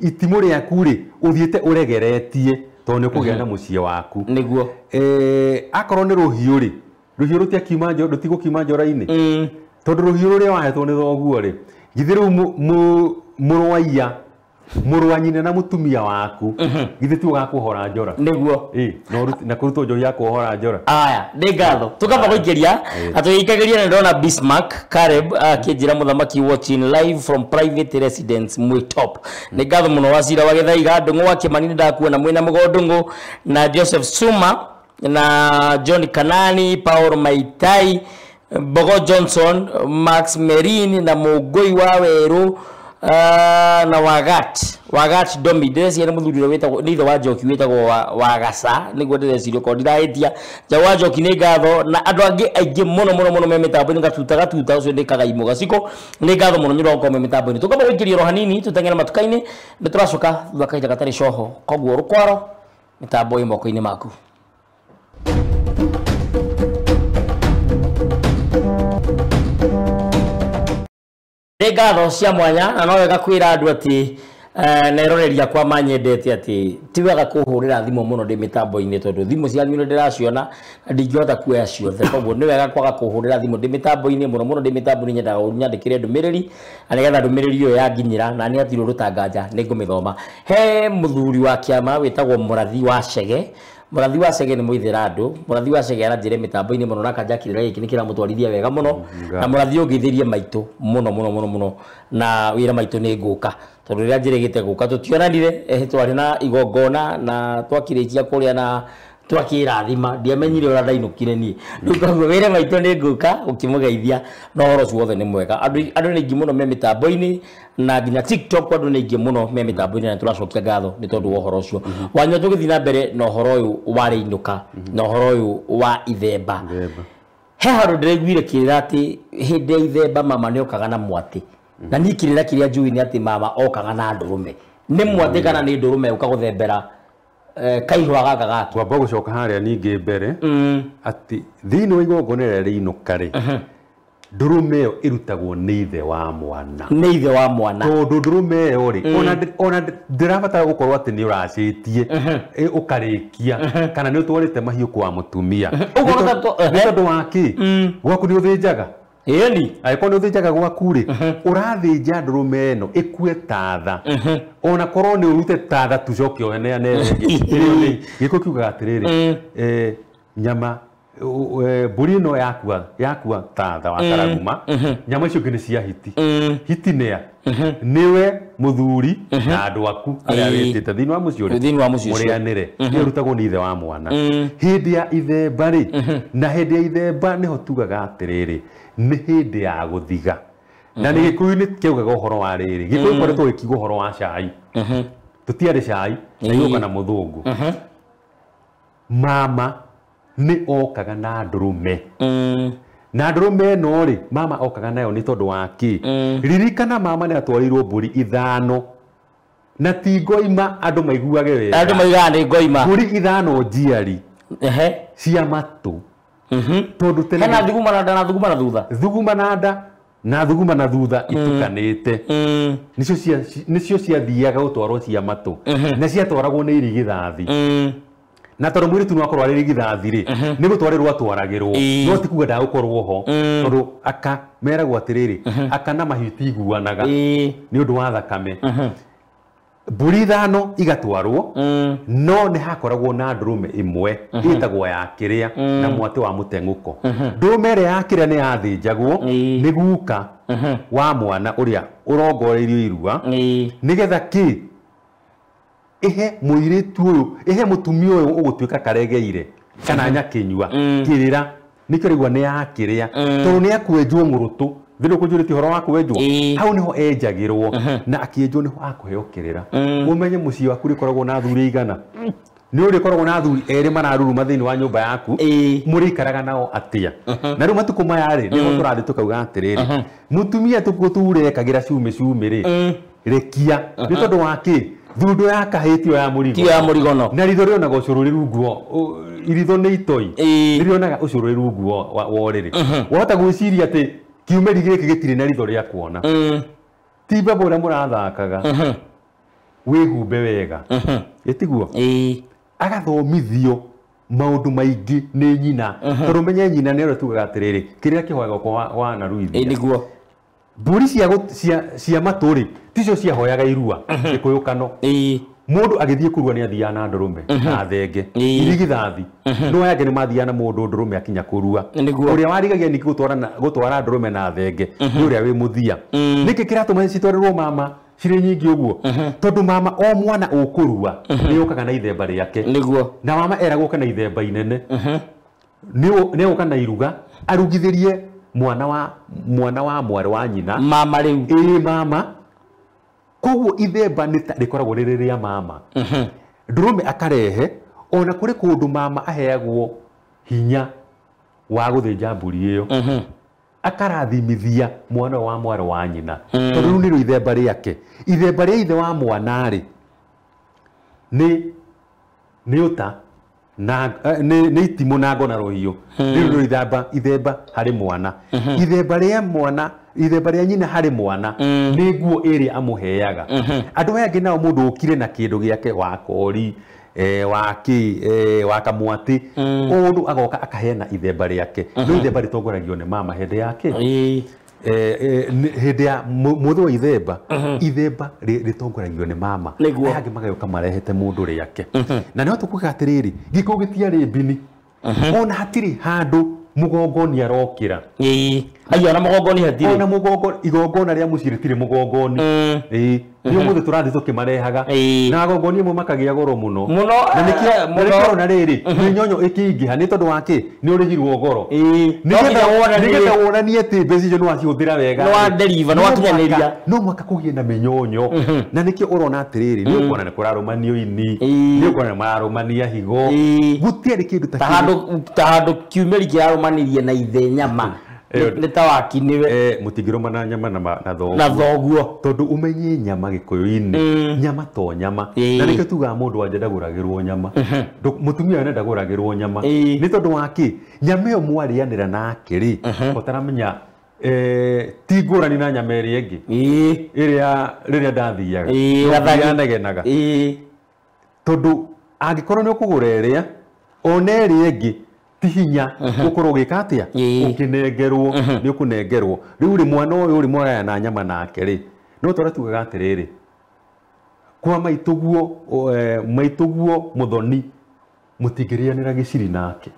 itimũ rĩaku rĩ, ũthiĩte ũregeretie tondũ nĩ ũkũgĩa na mũciĩ waku. Nĩguo. Akorwo nĩ rũhiũ rĩ, rũhiũ rũtigũkiuma njora-inĩ. Tondũ rũhiũ rũrĩa wahetwo nĩ thoguo rĩ, githĩ rĩu mũrũ wa nyina na mũtumia waku, githĩ ti ũgakuohora njora? Nĩguo. Na kũrutwo njohi ya kuohora njora. Aya, nĩ ngatho. Tũkamba gũikĩria, atũgĩikagĩria na ndĩrona Bismarck Caleb akĩnjĩra mũthamaki watching live from private residence mwĩ top. Nĩ ngatho mũno Wacira wa Gĩthaiga, Ndũng'ũ wa Kĩmani nĩ ndakuona mwĩna Mũgondũng'ũ, na Joseph Suma, na John Kanani, Paul Maitai, Bogo Johnson, Max Merin na Mũngũi wa Werũ, Na wagat domi ndĩreciria nĩ mũthuri ũrĩa wĩtagwo nĩ ithe wa Njoki wĩtagwo Wagaca nĩguo ndĩreciria okorwo ndirahĩtia. Njaũ wa Njoki nĩ ngatho na andũ angĩ aingĩ mũno mũno mũno me mĩtambo-inĩ gatuta ũcio nĩ Kagaimũ Gaciko nĩ ngatho mũno nĩ ũndũ wa gũkorwo me mĩtambo-inĩ. Tũkamba gũikĩria oro hanini tũteng'ere matuka-inĩ nĩ tũracoka thutha kahinda gatarĩ coho koguo rũkwaro mĩtambo ĩ moko-inĩ maku. Nĩ ngatho cia mwanya na no wega kwĩra andũ atĩ na akwa manyendete atĩ ti wega kũhũrĩra thimũ mũno ndĩ mĩtambo-inĩ tondũ thimũ cianyu nĩ ndĩraciona na ndingĩhota kuoya ciothe koguo nĩ wega kwaga kũhũrĩra thimũ ndĩ mĩtambo-inĩ mũno mũno ndĩ mĩtambo-inĩ nyendaga ũnyandĩkĩre ndũmĩrĩri na nĩgetha ndũmĩrĩri ĩyo yanginyĩra na nĩ hatirĩ ũndũ tanganja nĩ ngũmĩthoma. He mũthuri wa kĩama wĩtagwo Mũrathi wa Chege. Mũrathi wa Chege nĩ mũithĩra andũ. Mũrathi wa Chege aranjĩre mĩtambo-inĩ mũno na kanja kĩrĩra gĩkĩ nĩ kĩramũtwarithia wega mũno na mũrathi ũngĩithĩrie maitũ mũno mũno mũno mũno na wĩra maitũ nĩ ngũka tondũ rĩrĩa njĩrĩgĩte gũka tũtionanire twarĩ na igongona na twakĩrĩkia kũrĩa na twakĩrathima ndiamenyire ũrĩa ndainũkire niĩ rĩu koguo wĩra maitũ nĩ ngũka ũkĩmũgeithia na ũhoro ũcio wothe nĩ mwega. Andũ nĩ aingĩ mũno me mĩtambo-inĩ na nginya TikTok andũ nĩ aingĩ mũno me mĩtambo-inĩ na tũracokia ngatho nĩ tondũ wa ũhoro ũcio. Wanyua tũgĩthiĩ na mbere na ũhoro ũyũ wa rĩinũka na ũhoro ũyũ wa ithemba. He handũ ndĩraiguire kĩrĩra atĩ hĩndĩ ya ithemba mama nĩ okaga na mwatĩ na niĩ kĩrĩra kĩrĩa njũĩ nĩ atĩ mama okaga na ndũrũme nĩ mwatĩ kana nĩ ndũrũme ũka gũthembera kaihwa gaka gake. Twamba gũcoka harĩa ningĩ mbere atĩ thĩinĩ wa igongona rĩrĩa rĩinũka rĩ ndũrũme ĩyo ĩrutagwo nĩ ithe wa mwana. Nĩ ithe wa mwana tondũ ndũrũme ĩyo rĩ ona ndĩrabatara gũkorwo atĩ nĩ ũracĩtie ũkarĩkia kana nĩ ũtwarĩte mahiũ kwa mũtumia nĩ tondũ wa kĩ gwaku nĩ ũthĩnjaga. Ĩni angĩkorwo nĩ ũthĩnjaga gwaku rĩ ũrathĩnja ndũrũme ĩno ĩkue tatha ona korwo nĩ ũrute tatha tucoke ũheneane rĩngĩ. Gĩkũyũ kiugaga atĩrĩrĩ nyama mbũri ĩno yakua tatha wa karaguma nyama icio ingĩ nĩ cia hiti. Hiti nĩa nĩwe mũthuri na andũ aku arĩa wĩtĩte thĩinĩ wa mũciĩ ũrĩ mũrĩanĩre nĩ ũrutagwo nĩ ithe wa mwana. Hĩndĩ ya ithemba rĩ na hĩndĩ ya ithemba nĩho tugaga atĩrĩrĩ nĩ hĩndĩ ya gũthiga na nĩ Gĩkũyũ-inĩ kĩaugaga ũhoro wa rĩrĩ Gĩkũyũ koretwo gĩkiuga ũhoro wa cai tũtiarĩ cai na gĩũka na mũthũngũ. Mama nĩ okaga na ndũrũme na ndũrũme ĩno rĩ mama okaga nayo nĩ tondũ wa kĩ ririkana mama nĩ atwarĩirwo mbũri 5 na ti ngoima andũ maiguage wega andũ maigaga nĩ ngoima mbũri 5 njiari cia matũ tondũ tene hena thuguma na nda na thuguma na thutha thuguma na nda na thuguma na thutha itukanĩte nĩcio ciathiaga gũtwarwo cia matũ na ciatwaragwo nĩ irigithathi na tondũ mũirĩtu no akorwo arĩ irigithathi rĩ nĩ gũtwarĩrwo atwaragĩrwo no ti kuga ndagũkorwo ho tondũ aka meragwo atĩrĩrĩ aka na mahiũ itiguanaga nĩ ũndũ wa thakame. Mbũri 5 igatwarwo no nĩ hakoragwo na ndũrũme ĩmwe ĩtagwo ya kĩrĩa na mwatĩ wa mũteng'ũko. Ndũrũme ĩrĩa ya kĩrĩa nĩ yathĩnjagwo nĩ guka wa mwana ũrĩa ũrongoreirio irua nĩgetha kĩ ĩhe mũirĩtu ũyũ ĩhe mũtumia ũyũ ũgũtuĩka karegeire kana nyakĩnyua kĩrĩra nĩkĩo rĩgua nĩ ya kĩrĩa tondũ nĩ akwenjwo mũrũtũ thĩinĩ ũkũnjũrĩtie ũhoro wa kwenjwo hau nĩho enjagĩrwo na akĩenjwo nĩho akũheo kĩrĩra. Ũmenye mũciĩ waku ũrĩkoragwo na athuri aigana nĩ ũrĩkoragwo na athuri erĩ mararuruma thĩinĩ wa nyũmba yaku mũrĩikaraga nao atĩa. Na rĩu matukũ maya rĩ nĩho tũrathiĩ tũkauga atĩrĩrĩ mũtumia tũrekagĩra cumĩ cumĩ rĩ rekia nĩ tondũ wa kĩ thundo ya kahĩ tiyo ya mũrigo tiyo ya mũrigono na ritho rĩonaga ũcũrũ rĩ rungu iritho nĩ itoi rĩonaga ũcũrũ rĩ rungu wa ũrĩrĩ wahota gwĩciria atĩ kiumeri gĩkĩ gĩtirĩ na ritho rĩa kuona ti mbembe ũrĩa mũrathakaga wĩhumbe wega ĩtiguo agathomithio maũndũ maingĩ nĩ nyina tondũ menye nyina nĩ ũrĩa tugaga atĩrĩrĩ kĩrĩa kĩhoyaga kwa wanaruithia nĩguo mbũri cia matũ rĩ ticio ciahoyaga irua Gĩkũyũ kano mũndũ agĩthiĩ kũrua nĩ athiaga na ndũrũme na thenge irigithathi no aya angĩ nĩ mathiaga na mũndũ ndũrũme akinya kũrua ũrĩa warigagia ningĩ gũtwara ndũrũme na thenge nĩ ũrĩa wĩ mũthia. Nĩkĩ kĩratũma citwarĩrwo mama cirĩ nyingĩ ũguo tondũ mama o mwana ũkũrua nĩ okaga na ithemba rĩake nĩguo na mama eragwo oke na ithemba inene nĩ oka na iruga arugithĩrie mwana wa mwarĩ wa nyina mama rĩu ĩĩ mama Koguo ithemba nĩ rĩkoragwo rĩrĩ rĩa mama. Ndũrũme akarehe ona kũrĩ kũndũ mama aheagwo hinya wa gũthĩnja mbũri ĩyo. Akarathimithia mwana wa mwarĩ wa nyina. Tondũ rĩu nĩrĩo ithemba rĩake. Ithemba rĩa ithe wa mwana rĩ nĩ ũta na nĩ itimũ na ngo na rũhiũ. Rĩu nĩrĩo ithemba harĩ mwana. Ithemba rĩa mwana, ithemba rĩa nyina harĩ mwana nĩ nguo ĩrĩa amũheaga. Andũ aya angĩ nao mũndũ ũkire na kĩndũ gĩake wa kori, wa kĩ, wa kamwatĩ, ũndũ agoka akaheana ithemba rĩake. No ithemba rĩtongoragio nĩ mama hĩndĩ yake. Hĩndĩ ya mũthĩ wa ithemba, ithemba rĩtongoragio nĩ mama. Aya angĩ magagĩũka marehete mũndũ rĩake. Na no tũkuga atĩrĩrĩ, gĩkũyũ gĩtiarĩ mbini. Ona hatirĩ handũ mũgongoni arokĩra. Aiyo, ona mũgongoni hatirĩ. Ona mũgongo, igongona rĩa mũciĩ rĩtirĩ mũgongoni. Nĩ ũmũthĩ tũrathiĩ tũkĩmarehaga. Na agongoni amwe makagĩa goro mũno. Mũno, Na nĩkĩo ũrona rĩrĩ, mĩnyonyo ĩkĩingĩha nĩ tondũ wa kĩ? Nĩ ũrĩhirwo goro. Nĩgetha wonanie atĩ mbeca icio nĩ wacihũthĩra wega. Nĩ wa deliver, nĩ wakinyanĩria. No mũhaka kũgĩe na mĩnyonyo. Na nĩkĩo ũrona atĩrĩrĩ, nĩ ũkuona nĩ kũrarũmanio ini, nĩ ũkuona nĩ mararũmania higo. Gũtiarĩ kĩndũ ta kĩu. Ta handũ kiumĩri kĩrarũmanirie na ithe nyama. Nĩ ta wakiniwe. Mũtingĩrũmana nyama na thoguo. Na thoguo. Tondũ ũmenye nyama gĩkũyũ-inĩ, nyama to nyama. Na nĩkĩo tugaga mũndũ wanja ndagũragĩrwo nyama. Mũtumia wene ndagũragĩrwo nyama. Nĩ tondũ wa kĩ? Nyama ĩyo mwarĩanĩra nake rĩ, ũtaramenya ti ngũrani na nyama ĩrĩa ĩngĩ. Ĩrĩa rĩrĩa ndathiaga. Yanegenaga. Tondũ angĩkorwo nĩ ũkũgũra ĩrĩa, ona ĩrĩa ĩngĩ ti hinya ũkorwo ũgĩka atĩa? Ũkĩnengerwo, nĩ ũkũnengerwo. Rĩu rĩ mwana ũyũ rĩ mwaraya na nyama nake rĩ, no tũrĩa tugaga atĩrĩrĩ, kwa maitũguo, maitũguo mũthoni mũtingĩrĩanĩra gĩciri nake.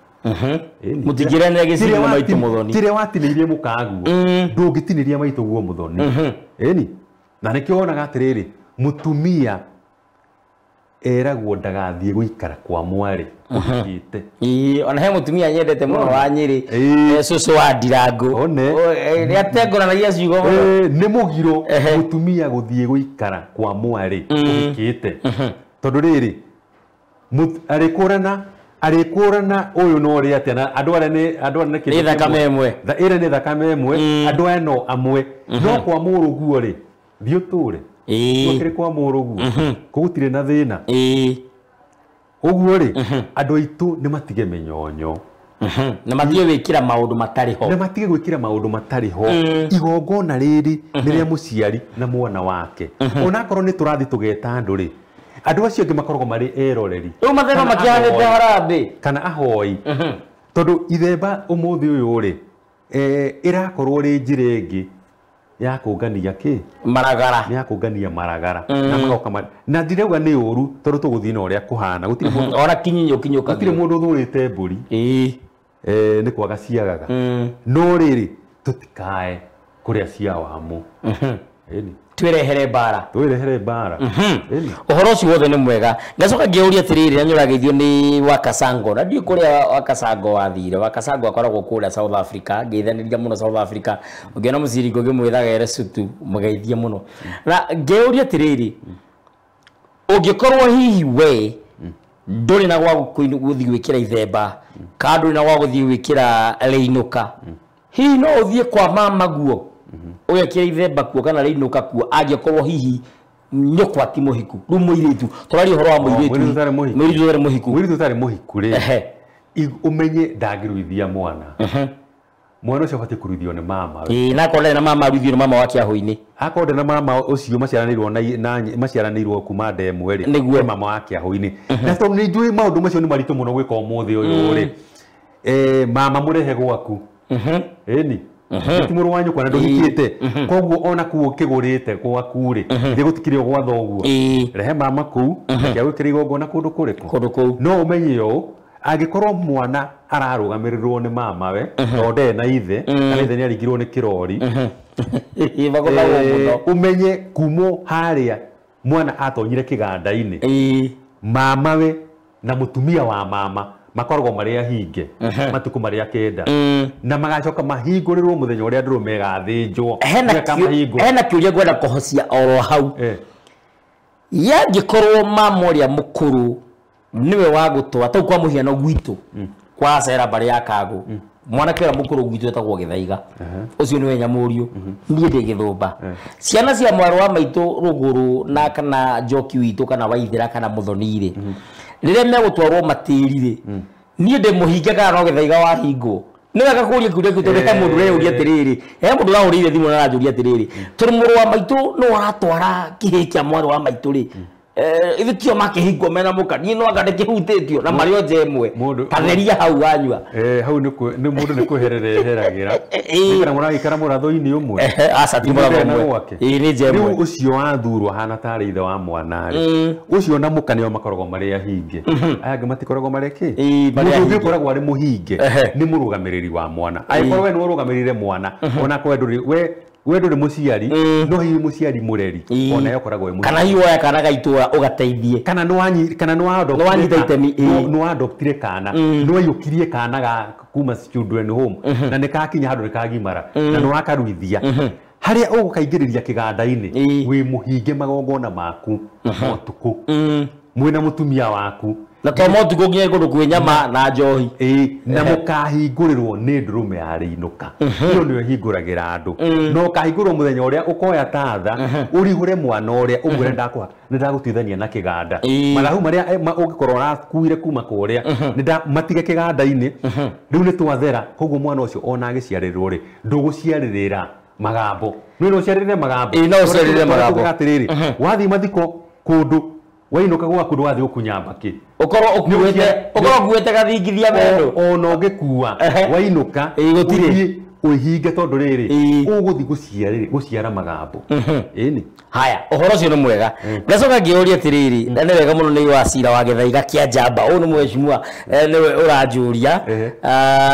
Mũtingĩrĩanĩra gĩciri na maitũ mũthoni. Kĩrĩa watinĩirie mũkaguo, ndũngĩtinĩria maitũguo mũthoni. Ĩni, na nĩkĩo wonaga atĩrĩrĩ, mũtumia eragwo ndagathiĩ gũikara kwa mwarĩ ũhikĩte. Ona he mũtumia nyendete mũno wa Nyĩrĩ, cũcũ wa Ndirango. Nĩ atengũranagia ciugo mũno. Nĩ mũgiro mũtumia gũthiĩ gũikara kwa mwarĩ ũhikĩte. Tondũ rĩrĩ, arĩkũrana ũyũ no ũrĩa atĩa na andũ arĩa nĩ andũ arĩa nĩ kĩndũ thakame ĩmwe. Ĩrĩa nĩ thakame ĩmwe, andũ aya no amwe. No kwa mũrũguo rĩ, thiĩ ũtũre. Gũkĩrĩ kwa mũrũguo, kũu gũtirĩ na thĩna. Ũguo rĩ, andũ aitũ nĩ matige mĩnyonyo. Na matige gwĩkĩra maũndũ matarĩ ho. Na matige gwĩkĩra maũndũ matarĩ ho. Igongona rĩrĩ nĩ rĩa mũciari na mwana wake. Onakorwo nĩ tũrathiĩ tũgeta andũ rĩ, andũ acio angĩ makoragwo marĩ eroreri. Rĩu mathema makĩhanĩte harambĩ. Kana ahoi. Tondũ ithemba ũmũthĩ ũyũ rĩ, ĩrakorwo rĩ njĩra ĩngĩ ya kũngania kĩ? Maragara. Nĩ ya kũngania maragara. Na magoka na ndirauga nĩ ũru tondũ tũgũthiĩ na ũrĩa kũhana. Gũtirĩ mũndũ ona kinyinyo kinyũkagia. Gũtirĩ mũndũ ũthũrĩte mbũri. Nĩ kwaga ciagaga. No rĩrĩ tũtikae kũrĩa cia wamũ. Twĩrehere mbara. Twĩrehere mbara. Ũhoro ũcio wothe nĩ mwega. Ngacoka ngĩũria atĩrĩrĩ, na nĩũrageithio nĩ Wakasango. Na ndiũĩ kũrĩa Wakasango wathire. Wakasango akoragwo kũrĩa South Africa. Ngeithanĩria mũno South Africa. Ũngĩona mũciringo ngĩmwĩraga ere cutu, mũgeithie mũno. Na ngĩũria atĩrĩrĩ, ũngĩkorwo hihi we ndũrĩ na gwa gũthiĩ gwĩkĩra ithemba, kana ndũrĩ na gwa gũthiĩ gwĩkĩra rĩinũka, hihi no ũthiĩ kwa mama guo ũgekĩra ithemba kuo kana rĩinũka kuo, angĩkorwo hihi nyũkwa ti mũhiku? Rĩu mũirĩtu, tũraria ũhoro wa mũirĩtu. Mũirĩtu ũtarĩ mũhiku. Mũirĩtu ũtarĩ mũhiku. Mũirĩtu ũtarĩ mũhiku rĩ, ũmenye ndangĩruithia mwana. Mwana ũcio abatiĩ kũruithio nĩ mama. Na akorwo ndarĩ na mama, aruithio nĩ mama wa kĩahũ-inĩ. Akorwo ndarĩ na mama ũcio maciaranĩirwo na maciaranĩirwo kuma nda ĩmwe rĩ, Nĩguo. nĩ mama wa kĩahũ-inĩ. Na tondũ nĩ njũĩ maũndũ macio nĩ maritũ mũno gwĩka ũmũthĩ ũyũ rĩ, mama mũrehe gwaku. Ĩni. Ti mũrũ wa nyũkwa na ndũhikĩte. Koguo ona kũu ũkĩgũrĩte gwaku rĩ, thĩ gũtikĩrĩ o gwa thoguo. Rehe mama kũu, reke agwĩkĩre igongona kũndũ kũrĩkũ? Kũndũ kũu. No ũmenye ũũ, angĩkorwo mwana ararũgamĩrĩrwo nĩ mamawe, tondũ ndarĩ na ithe, kana ithe nĩaringirwo nĩ kĩrori. Magũthagwo mũno. Ũmenye kumwo harĩa mwana atonyire kĩganda-inĩ, mamawe na mũtumia wa mama makoragwo marĩ ahinge matukũ marĩa kenda, na magacoka mahingũrĩrwo mũthenya ũrĩa ndũrũme ĩgathĩnjwo. Hena kĩũria ngwenda kũhocia oro hau. Yangĩkorwo mama ũrĩa mũkũrũ nĩwe wa gũtwara tau kwa mũhiano gwitũ kwa cera mbarĩ ya Kagũ, mwanake ũrĩa mũkũrũ gwitũ etagwo Gĩthaiga, ũcio nĩwe nyamũriũ, niĩ ndĩ Gĩthũmba. Ciana cia mwarĩ wa maitũ Rũgũrũ na kana Njoki witũ kana Waithĩra kana Mũthoni rĩ, rĩrĩa megũtwarwo matĩri rĩ, niĩ ndĩ mũhinge kana no Gĩthaiga wahingwo? Nĩ wega kũria kĩũria kĩu tondũ he mũndũ ũreyũria atĩrĩrĩ, he mũndũ ũrahũrĩire thimũ na aranjũria atĩrĩrĩ, tondũ mũrũ wa maitũ nĩwe ũratwara kĩhĩĩ kĩa mwarĩ wa maitũ rĩ, ithuĩ tio makĩhingwo mena mũka, niĩ no anga ndĩkĩhutĩtio na marĩ o nja ĩmwe, tatheria hau wanyua. Hau nĩ mũndũ nĩ kwĩherera eheragĩra. Kana mũragĩikara mũratho-inĩ ũmwe. Aca ti mũratho ũmwe. Ĩĩ nĩ nja ĩmwe. Rĩu ũcio wathurwo ahana tarĩ ithe wa mwana rĩ, ũcio na mũka nĩo makoragwo marĩ ahinge. Aya angĩ matikoragwo marĩ kĩ? Mũndũ ũngĩ ũkoragwo arĩ mũhinge nĩ mũrũgamĩrĩri wa mwana. Angĩkorwo we nĩwe ũrũgamĩrĩire mwana, ona korwo ndũrĩ we we ndũrĩ mũciari, no hihi mũciari mũreri ona ye ũkoragwo wĩ mũciari. Kana hihi woya kana ga itũra ũgateithie. Kana nĩ wanyita itemi. Nĩ wadoptire kana, nĩ waiyũkirie kana ga kuma children home, na nĩ kakinya handũ nĩ kagimara, na nĩ wakaruithia. Harĩa ũgũkaingĩrĩria kĩganda-inĩ, wĩ mũhinge magongona maku motukũ, mwĩna mũtumia waku. Na to motukũ nginya kũndũ kwĩ nyama na njohi. Na mũkahingũrĩrwo nĩ ndũrũme ya rĩinũka. Ĩyo nĩyo ĩhingũragĩra andũ. Na ũkahingũrwo mũthenya ũrĩa ũkoya tatha, ũrihũre mwana ũrĩa, ũmwĩre nĩ ndagũtuithania na kĩganda. Mathabu marĩa ũngĩkorwo ũrakuire kuma kũrĩa, matige kĩganda-inĩ, rĩu nĩ twathera, koguo mwana ũcio ona agĩciarĩrwo rĩ, ndũgũciarĩrĩra magambo. Nĩ no ũciarĩrĩre magambo. No ũciarĩrĩre magambo. Atĩrĩrĩ, wathiĩ mathiko kũndũ, wainũka gwaku ndũgathiĩ gũkunya mbakĩ. Ũkorwo ũkuĩte gathingithia meno. Ona ũngĩkua, wainũka, gũtirĩ. Ũihinge tondũ rĩrĩ, ũgũthiĩ gũciara magambo. Ĩni. Haya, ũhoro ũcio nĩ mwega. Ngacoka ngĩũria atĩrĩrĩ, na nĩ wega mũno nĩ wa cira wa Gĩthaiga kĩa njamba. Ũyũ nĩ mheshimiwa, nĩwe ũranjũria.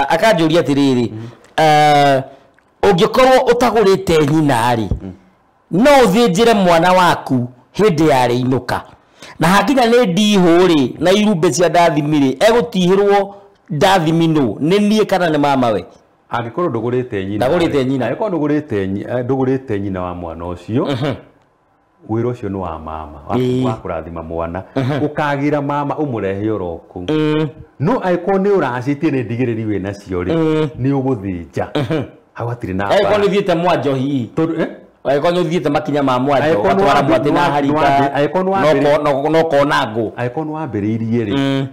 Akanjũria atĩrĩrĩ, ũngĩkorwo ũtagũrĩte nyina rĩ, no ũthĩnjĩre mwana waku hĩndĩ ya rĩinũka. Na hakinya nĩ ndihũ rĩ, na irumbe cia ndathimi rĩ, egũtihĩrwo ndathimi nũ? Nĩ niĩ kana nĩ mamawe? Angĩkorwo ndũgũrĩte nyina. Ndagũrĩte nyina. Angĩkorwo ndũgũrĩte nyina wa mwana ũcio, wĩra ũcio nĩ wa mama, wa kũrathima mwana. Ũkagĩra mama ũmũrehe oro kũu. No angĩkorwo nĩ ũracĩtie nĩ ndigĩrĩri wĩ nacio rĩ, nĩ ũgũthĩnja. Hau hatirĩ na mbara. Angĩkorwo nĩ ũthiĩte mwanjo hihi. Tondũ angĩkorwo nĩ ũthiĩte makinya ma mwanjo, ũgatwara mwatĩ na harika, no ũkona ngũ. Angĩkorwo nĩ wambĩrĩirie rĩ,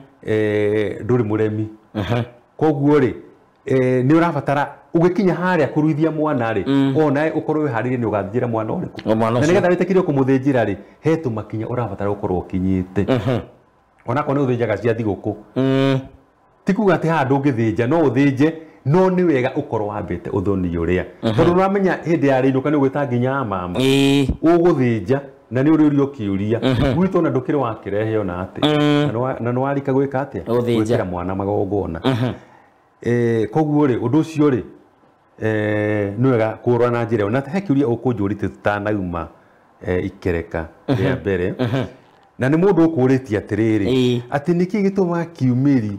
ndũrĩ mũremi. Koguo rĩ, nĩ ũrabatara ũgĩkinya harĩa kũruithia mwana rĩ, onawe ũkorwo wĩharĩirie nĩ ũgathĩnjĩra mwana ũrĩkũ. Na nĩgetha wĩtĩkĩrio kũmũthĩnjĩra rĩ, he tũmakinya ũrabatara gũkorwo ũkinyĩte. Onakorwo nĩ ũthĩnjaga cia thigũkũ. Ti kuga atĩ haha ndũngĩthĩnja, no ũthĩnje, no nĩ wega ũkorwo wambĩte ũthoni ũrĩa. Tondũ nĩũramenya hĩndĩ ya rĩinũka nĩ ũgwĩta nginya mama. Ũgũthĩnja na nĩ ũrĩũrio kĩũria. Gwitũ ona ndũkĩrĩ wakĩrehe ona atĩ. Na nĩ warika gwĩka atĩa? Gwĩkĩra mwana magongona. Koguo rĩ, ũndũ ũcio rĩ, nĩ wega kũrora na njĩra ĩyo. Na he kĩũria ũkũnjũrĩtie tũtanauma ikereka rĩa mbere. Na nĩ mũndũ ũkũrĩtie atĩrĩrĩ, atĩ nĩkĩ gĩtũmaga kiumĩri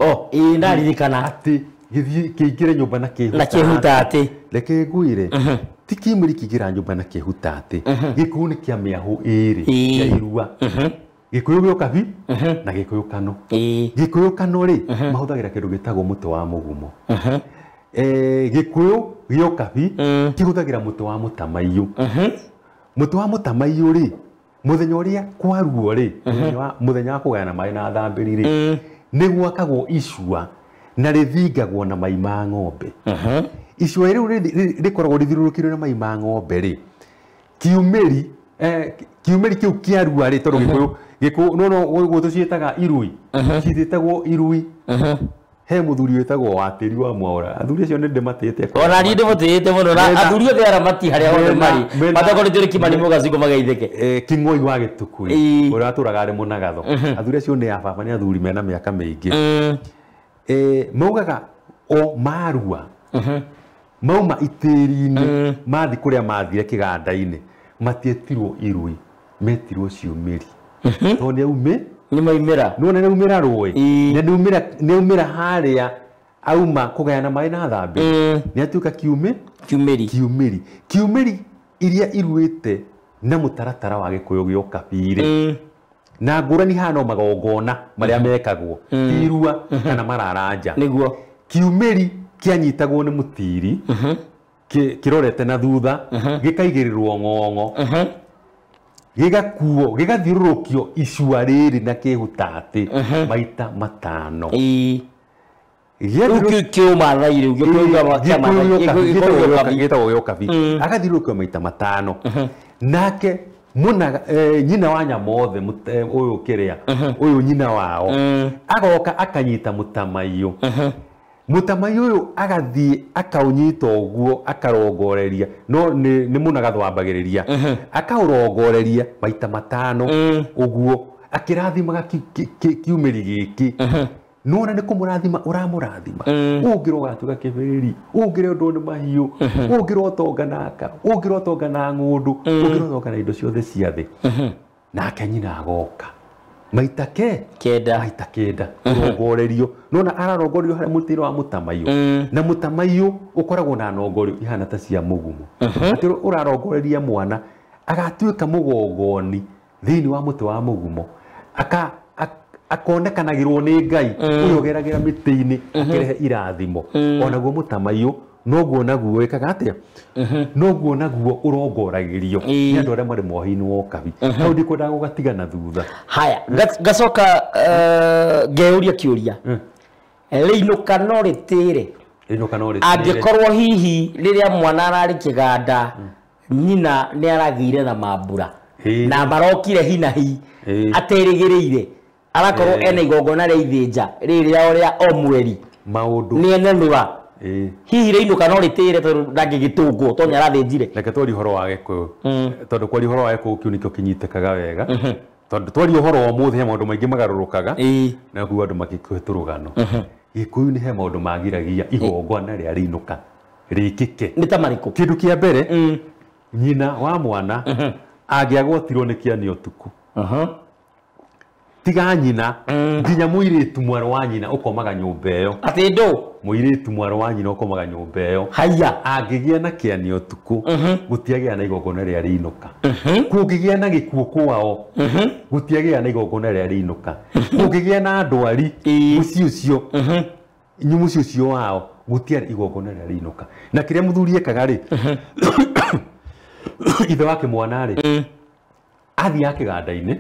ndaririkana atĩ gĩthiĩ kĩingĩre nyũmba na kĩhutatĩ. Reke ngwĩre, ti kiumĩri kĩingĩra nyũmba na kĩhutatĩ. Gĩkũyũ nĩ kĩa mĩahũ ĩĩrĩ ya irua. Gĩkũyũ gĩa ũkabi na gĩkũyũ kano. Gĩkũyũ kano rĩ, mahũthagĩra kĩndũ gĩtagwo mũtĩ wa mũgumo. Gĩkũyũ gĩa ũkabi kĩhũthagĩra mũtĩ wa mũtamaiyũ. Mũtĩ wa mũtamaiyũ rĩ, mũthenya ũrĩa kwaruo rĩ, mũthenya wa kũgayana maĩ na thambĩri rĩ, nĩ gwakagwo icua na rĩthingagwo na mai ma ng'ombe. Icua rĩu rĩkoragwo rĩthiũrũrũkĩirio na mai ma ng'ombe rĩ, kiumĩri kĩu kĩarua rĩ, tondũ gĩkũyũ no ũguo tũciĩtaga irui, ciĩtagwo irui. He mũthuri wĩtagwo Watĩri wa Mwaũra. Athuri acio nĩ ndĩmatĩĩte. Ona niĩ ndĩmũtĩĩte mũno, na athuri othe aramati harĩa hothe marĩ, matongoretio nĩ Kimani Mũgacingũ mageithĩke. King'oi wa Gĩtukui, ũrĩa watũraga arĩ mũnagatho. Athuri acio nĩ a baba, nĩ athuri mena mĩaka mĩingĩ. Maugaga o marua, mauma itĩri-inĩ, mathiĩ kũrĩa mathire kĩganda-inĩ, matietirwo irui, metirwo ciumĩri. Tondũ nĩ aumĩ nĩ maumĩra. Nĩwona nĩ aumĩra rũĩ, na nĩ aumĩra harĩa auma kũgayana maĩ na thambĩ, nĩ atuĩka kiumĩri. Kiumĩri. Kiumĩri iria iruĩte na mũtaratara wa Gĩkũyũ gĩa ũkabi rĩ, Na ngũrani haha no magongona marĩa mekagwo ti irua kana mararanja. Nĩguo. Kiumĩri kĩanyitagwo nĩ mũtiri kĩrorete na thutha gĩkaigĩrĩrwo ng'ong'o gĩgakuo gĩgathiũrũrũkio icua rĩrĩ na kĩhutatĩ maita 5. Gĩtagwo gĩũkabi agathiũrũrũkio maita 5 nake muna nyina wa nyamothe ũyũ kĩrĩa ũyũ nyina wao agoka akanyita mũtamaiyũ. Mũtamaiyũ ũyũ agathiĩ akaũnyita ũguo akarongoreria no nĩ mũnagatho wambagĩrĩria akaũrongoreria maita 5 ũguo akĩrathimaga kiumĩri gĩkĩ. Nona nĩ kũmũrathima ũramũrathima ũngĩra ũgatuĩka kĩbĩrĩri ũngĩrendwo nĩ mahiũ ũngĩra ũtonga naka ũngĩra ũtonga na ng'ũndũ ũngĩra ũtonga na indo ciothe cia thĩ. Nake nyina agoka maita 9 maita 9 ũrongorerio. Nona ararongorerio harĩa mũtĩ-inĩ wa mũtamaiyũ na mũtamaiyũ ũkoragwo na nongorio ihana ta cia mũgumo atĩ ũrarongoreria mwana agatuĩka mũgongoni thĩinĩ wa mũtĩ wa mũgumo akonekanagĩrwo nĩ Ngai ũrĩa ũgeragĩra mĩtĩ-inĩ akĩrehe irathimo. Onaguo mũtamaiyũ noguo naguo wĩkaga atĩa noguo naguo ũrongoragĩrio nĩ andũ arĩa marĩ mwohi-inĩ wa ũkabi. Hau ndikwendaga gũgatiga na thutha. Haya ngacoka ngeyũria kĩũria rĩinũka no rĩtĩre angĩkorwo hihi rĩrĩa mwana ararĩ kĩganda nyina nĩ aragĩire na mambura na marokire hi na hi aterĩgĩrĩire arakorwo ena igongona rĩa ithĩnja rĩrĩ rĩao rĩa o mweri maũndũ nĩ enenũra hihi rĩinũka no rĩtĩre tondũ ndangĩgĩtũngwo tondũ nĩarathĩnjire. Reke twarie ũhoro wa Gĩkũyũ tondũ kwaria ũhoro wa Gĩkũyũ kĩu nĩkĩo kĩnyitĩkaga wega tondũ twaria ũhoro wa ũmũthĩ he maũndũ maingĩ magarũrũkaga na kuga andũ makĩkũhe tũrũgano. Gĩkũyũ nĩ he maũndũ magiragia igongona rĩa rĩinũka rĩkĩke. Nĩ ta marĩkũ? Kĩndũ kĩa mbere nyina wa mwana angĩagwatirwo nĩ kĩani ũtukũ tiga nyina nginya mũirĩtu mwarĩ wa nyina ũkomaga nyũmba ĩyo. Atĩ ndũ? Mũirĩtu mwarĩ wa nyina ũkomaga nyũmba ĩyo. Haiya. Angĩgĩa na kĩani ũtukũ gũtiagĩa na igongona rĩa rĩinũka. Kũngĩgĩa na gĩkuũ kwao gũtiagĩa na igongona rĩa rĩinũka. Kũngĩgĩa na ndwari mũciĩ ũcio mũciĩ ũcio wao gũtiarĩ igongona rĩa rĩinũka. Na kĩrĩa mũthuri ekaga rĩ ithe wake mwana rĩ athiaga kĩganda-inĩ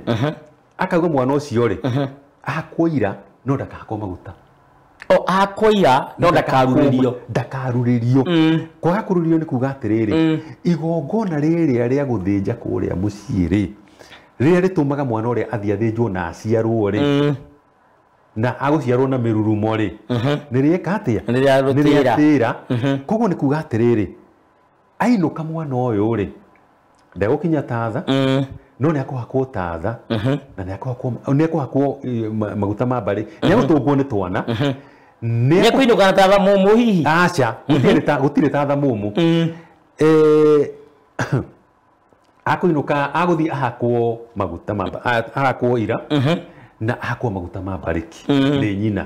akauga mwana ũcio rĩ akũira no ndakahakwo maguta. O akũira no ndakarurĩrio. Ndakarurĩrio. Kwaga kũrurĩrio nĩ kuga atĩrĩrĩ igongona rĩrĩa rĩa gũthĩnja kũrĩa mũciĩ rĩ rĩrĩa rĩtũmaga mwana ũrĩa athiĩ athĩnjwo na aciarwo rĩ na agũciarwo na mĩrurumo rĩ nĩ rĩeka atĩa? Nĩ rĩatĩra. Koguo nĩ kuga atĩrĩrĩ ainũka mwana ũyũ rĩ ndegũkinya tatha no nĩ akũhakwo tatha na nĩ akũhakwo maguta ma mbarĩ nĩ agũtũngwo nĩ twana nĩ akũinũka na tatha mũmũ hihi? Aca gũtirĩ tatha mũmũ. Akũinũka agũthiĩ ahakwo maguta ma ahakwo ira na ahakwo maguta ma mbarĩki nĩ nyina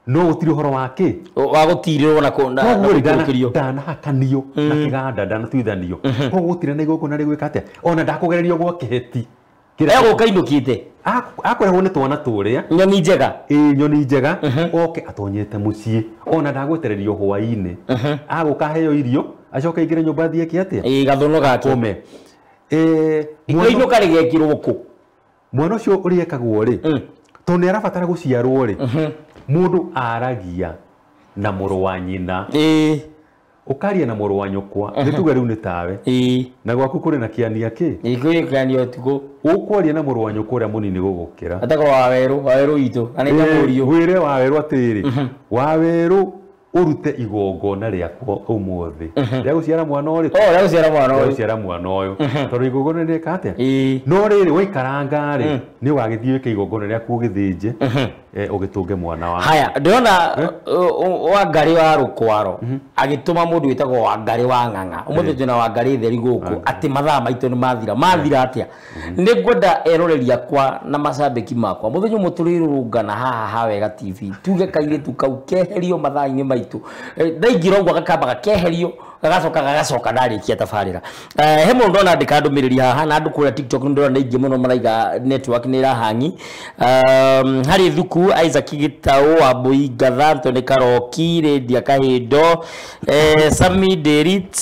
no gũtirĩ ũhoro wa kĩ wa gũtirĩrwo na gũikũrũkĩrio ndanahakanio na kĩganda ndanatuithanio koguo gũtirĩ na igongona rĩgwĩka atĩa ona ndakũgererio gwa kĩheti egũka inũkĩte akũrehwo nĩ twana tũrĩa nyoni njega ĩĩ nyoni njega oke atonyete mũciĩ ona ndagwetererio hwaĩ-inĩ agũka aheo irio acoke aingĩre nyũmba athiĩ eke atĩa ĩĩ gathũnũ gake kome rĩinũka rĩgekĩrwo kũ mwana ũcio ũrĩa ekagwo rĩ tondũ nĩ arabatara gũciarwo rĩ mũndũ aragia na mũrũ wa nyina ũkaria na mũrũ wa nyũkwa nĩ tuge rĩu nĩ tawe na gwaku kũrĩ na kĩania kĩ kũrĩ kĩania ũtukũ ũkwaria na mũrũ wa nyũkwa ũrĩa mũnini gũgũkĩra atagwo wawerũ witũ na nĩ mũriũ wĩre wawerũ atĩrĩrĩ wawerũ ũrute igongona rĩakwa ũmũthĩ rĩa gũciara mwana ũrĩkũ rĩa gũciara mwana ũyũ gũciara mwana ũyũ tondũ igongona rĩeka atĩa no rĩrĩ waikaranga rĩ nĩ ũgagĩthiĩ wĩke igongona rĩaku ũgĩthĩnje ũgĩtũnge mwana waku. Haya ndĩrona Wangarĩ wa Rũkwaro agĩtũma mũndũ wĩtagwo Wangarĩ wa Ng'ang'a ũmũthĩ twĩna Wangarĩ theri gũkũ atĩ mathaa maitũ nĩ mathira mathira atĩa nĩ ngwenda eroreri akwa na macambĩki makwa mũthenya ũmwe tũrĩrũrũngana haha ha Wega TV tuge kairĩtu kau keherio mathaa-inĩ maitũ ndaingĩra ũguo gakamba gakeherio Gagacoka gagacoka ndarĩkia tabarĩra. He mũndũ ndona andĩka ndũmĩrĩri haha na andũ kũrĩa TikTok nĩ ndĩrona aingĩ mũno maraiga network nĩ ĩrahangi. Harĩ Thuku, Isaac Gitau, Wambui Ngatha, Anthony Karoki, Lydia Kahindo, Sami Derit,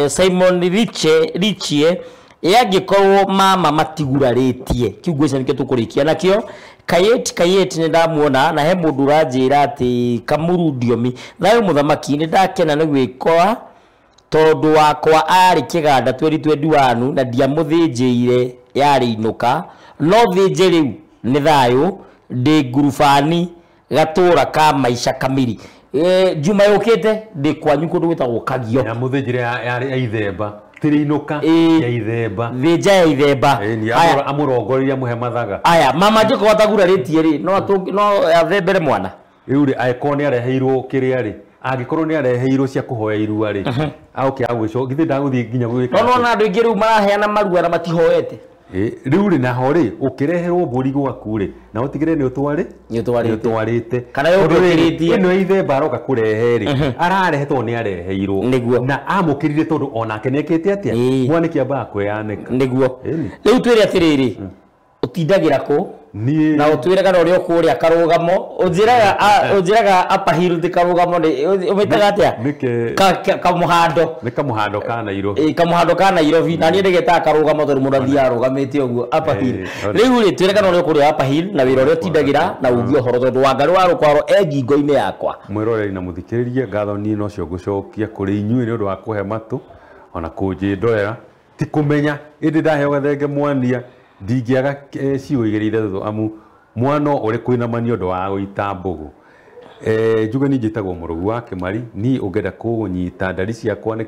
Simon Richie, yangĩkorwo mama matigurarĩtie kiu ngwĩciria nĩkĩo tũkũrĩkia nakĩo. Kayet nĩ ndamuona na he mũndũ ũranjĩra atĩ Kamuru Ndiomi thayũ mũthamaki nĩ ndakena nĩ gwĩkora tondũ wakwa arĩ kĩganda 2021 na ndiamũthĩnjĩire yarĩ inũka no thĩnje rĩu nĩ thayũ ndĩ ngurubani gatũra ka maica kamiri. Juma yũkĩte ndĩ kwanyu kũndũ gwĩtagwo Kagio. Nyamũthĩnjĩre yarĩ ya ithemba tirinuka ya ithemba thĩnja ya ithemba. Amũrongoreirie amũhe mathaga. Aya mama njoko atagurarĩtie rĩ no athembere mwana rĩu rĩ angĩkorwo nĩ areheirwo kĩrĩa rĩ angĩkorwo nĩ areheirwo cia kũhoya irua rĩ aoke agwĩco githĩ ndagũthiĩ nginya gwĩka. No nona andũ aingĩ rĩu maraheana marua na matihoete. Rĩu rĩ naho rĩ ũkĩreherwo mbũri gwaku rĩ na ũtigĩre nĩ ũtwarĩte kana yũkĩrĩtie ĩno ithemba aroka kũrehe rĩ ararehe tondũ nĩ areheirwo na amũkĩrire tondũ onake nĩ ekĩte atĩa mwana kĩambaga kwĩyanĩka nĩguo. Rĩu twĩre atĩrĩrĩ ũtindagĩra kũ na ũtwĩre kana ũrĩa ũkũrĩa karũgamo ũnjĩraga Upper Hill ti karũgamo ũmĩtaga atĩa kamũhando nĩ kamũhando ka Nairobi. Kamũhando ka Nairobi na niĩ ndĩgetaga karũgamo tondũ mũndũ athiaga arũgamĩte ũguo Upper Hill. Rĩu rĩ twĩre kana ũrĩa ũkũrĩa Upper Hill na wĩra ũrĩa ũtindagĩra na uge ũhoro tondũ Wangarĩ wa Rũkwaro e ngingo-inĩ yakwa. Mwĩroreri na mũthikĩrĩria ngatho niĩ nocio ngũcokia kũrĩ inyuĩ nĩ ũndũ wa kũhe matũ ona kũnjĩndorera ti kũmenya ĩndĩ ndaheo gathenge mwania ndingĩaga ciugo igĩrĩ ithatũ amu mwana ũrĩ kũinamania ũndũ wa gũita mbũgũ. Njuge niĩ njĩtagwo Mũrũgu wa Kĩmari niĩ ũngĩenda kũnyita ndari ciakwa nĩ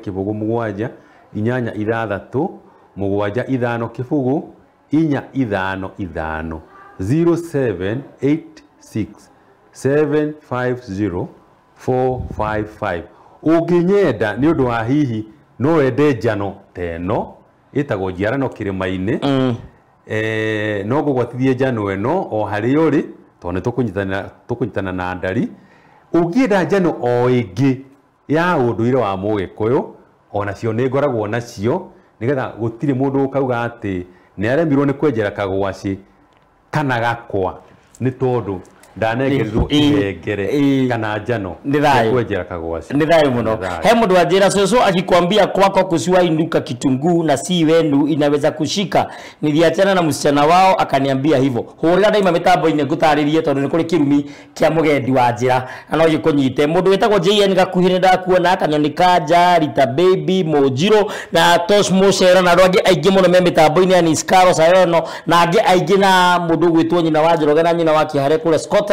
0 7 8 6 7 5 0 4 5 5 0786 750 455. Ũngĩnyenda nĩ ũndũ wa hihi no wende njano ta ĩno ĩtagwo njiarano kĩrĩma-inĩ no ngũgwatithie njano ĩno o harĩa ũrĩ tondũ nĩ tũkũnyitana na ndari. Ũngĩenda njano o ĩngĩ ya ũndũire wa Mũgĩkũyũ onacio nĩ ngoragwo nacio nĩgetha gũtirĩ mũndũ ũkauga atĩ nĩ aremirwo nĩ kwenjera kagwacĩ kana gakwa nĩ tondũ ndanengerirwo ihengere kana njano ya kwenjera kagwacĩ. Nĩ thayũ mũno. He mũndũ wanjĩra cũcũ akikwambia kwako kusiwai nuka kitunguu na si wenu inaweza kushika niliachana na msichana wao akaniambia hivyo. Hũrĩra ndaima mĩtambo-inĩ ngũtarĩrie tondũ nĩ kũrĩ kĩrumi kĩa mũgendi wa njĩra na no gĩkũnyite. Mũndũ wĩtagwo JN Gakuhĩ nĩ ndakuona Kanyoni Kanja Rita Baby Mũnjirũ na Tosh Mũcera na andũ angĩ aingĩ mũno me mĩtambo-inĩ ya Niskaro Sayono na angĩ aingĩ na mũndũ ũgwĩtwo nyina wa Njoroge na nyina wa Kĩhare kũrĩa Scotland.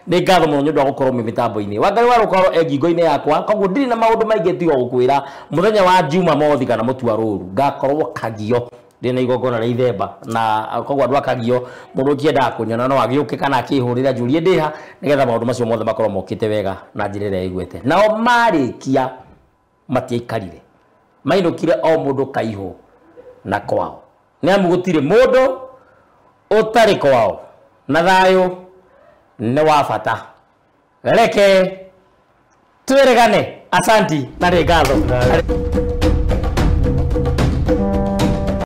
Nĩ ngatho mũno nĩ ũndũ wa gũkorwo mwĩ mĩtambo-inĩ. Wangarĩ wa Rũkwaro e ngingo-inĩ yakwa koguo ndirĩ na maũndũ maingĩ tiga gũkwĩra mũthenya wa Juma mothi kana mũtua rũru ngakorwo Kagio ndĩ na igongona rĩa ithemba na koguo andũ a Kagio mũndũ ũkĩendaga kũnyona no agĩũke kana akĩhũrĩra njũrie ndĩha nĩgetha maũndũ macio mothe makorwo mokĩte wega na njĩra ĩrĩa ĩiguĩte. Nao marĩkia matiaikarire mainũkire o mũndũ kaihũ na kwao nĩ amu gũtirĩ mũndũ ũtarĩ kwao na thayũ nĩ wa bata. Reke twĩrĩgane. Asanti na nĩ ngatho.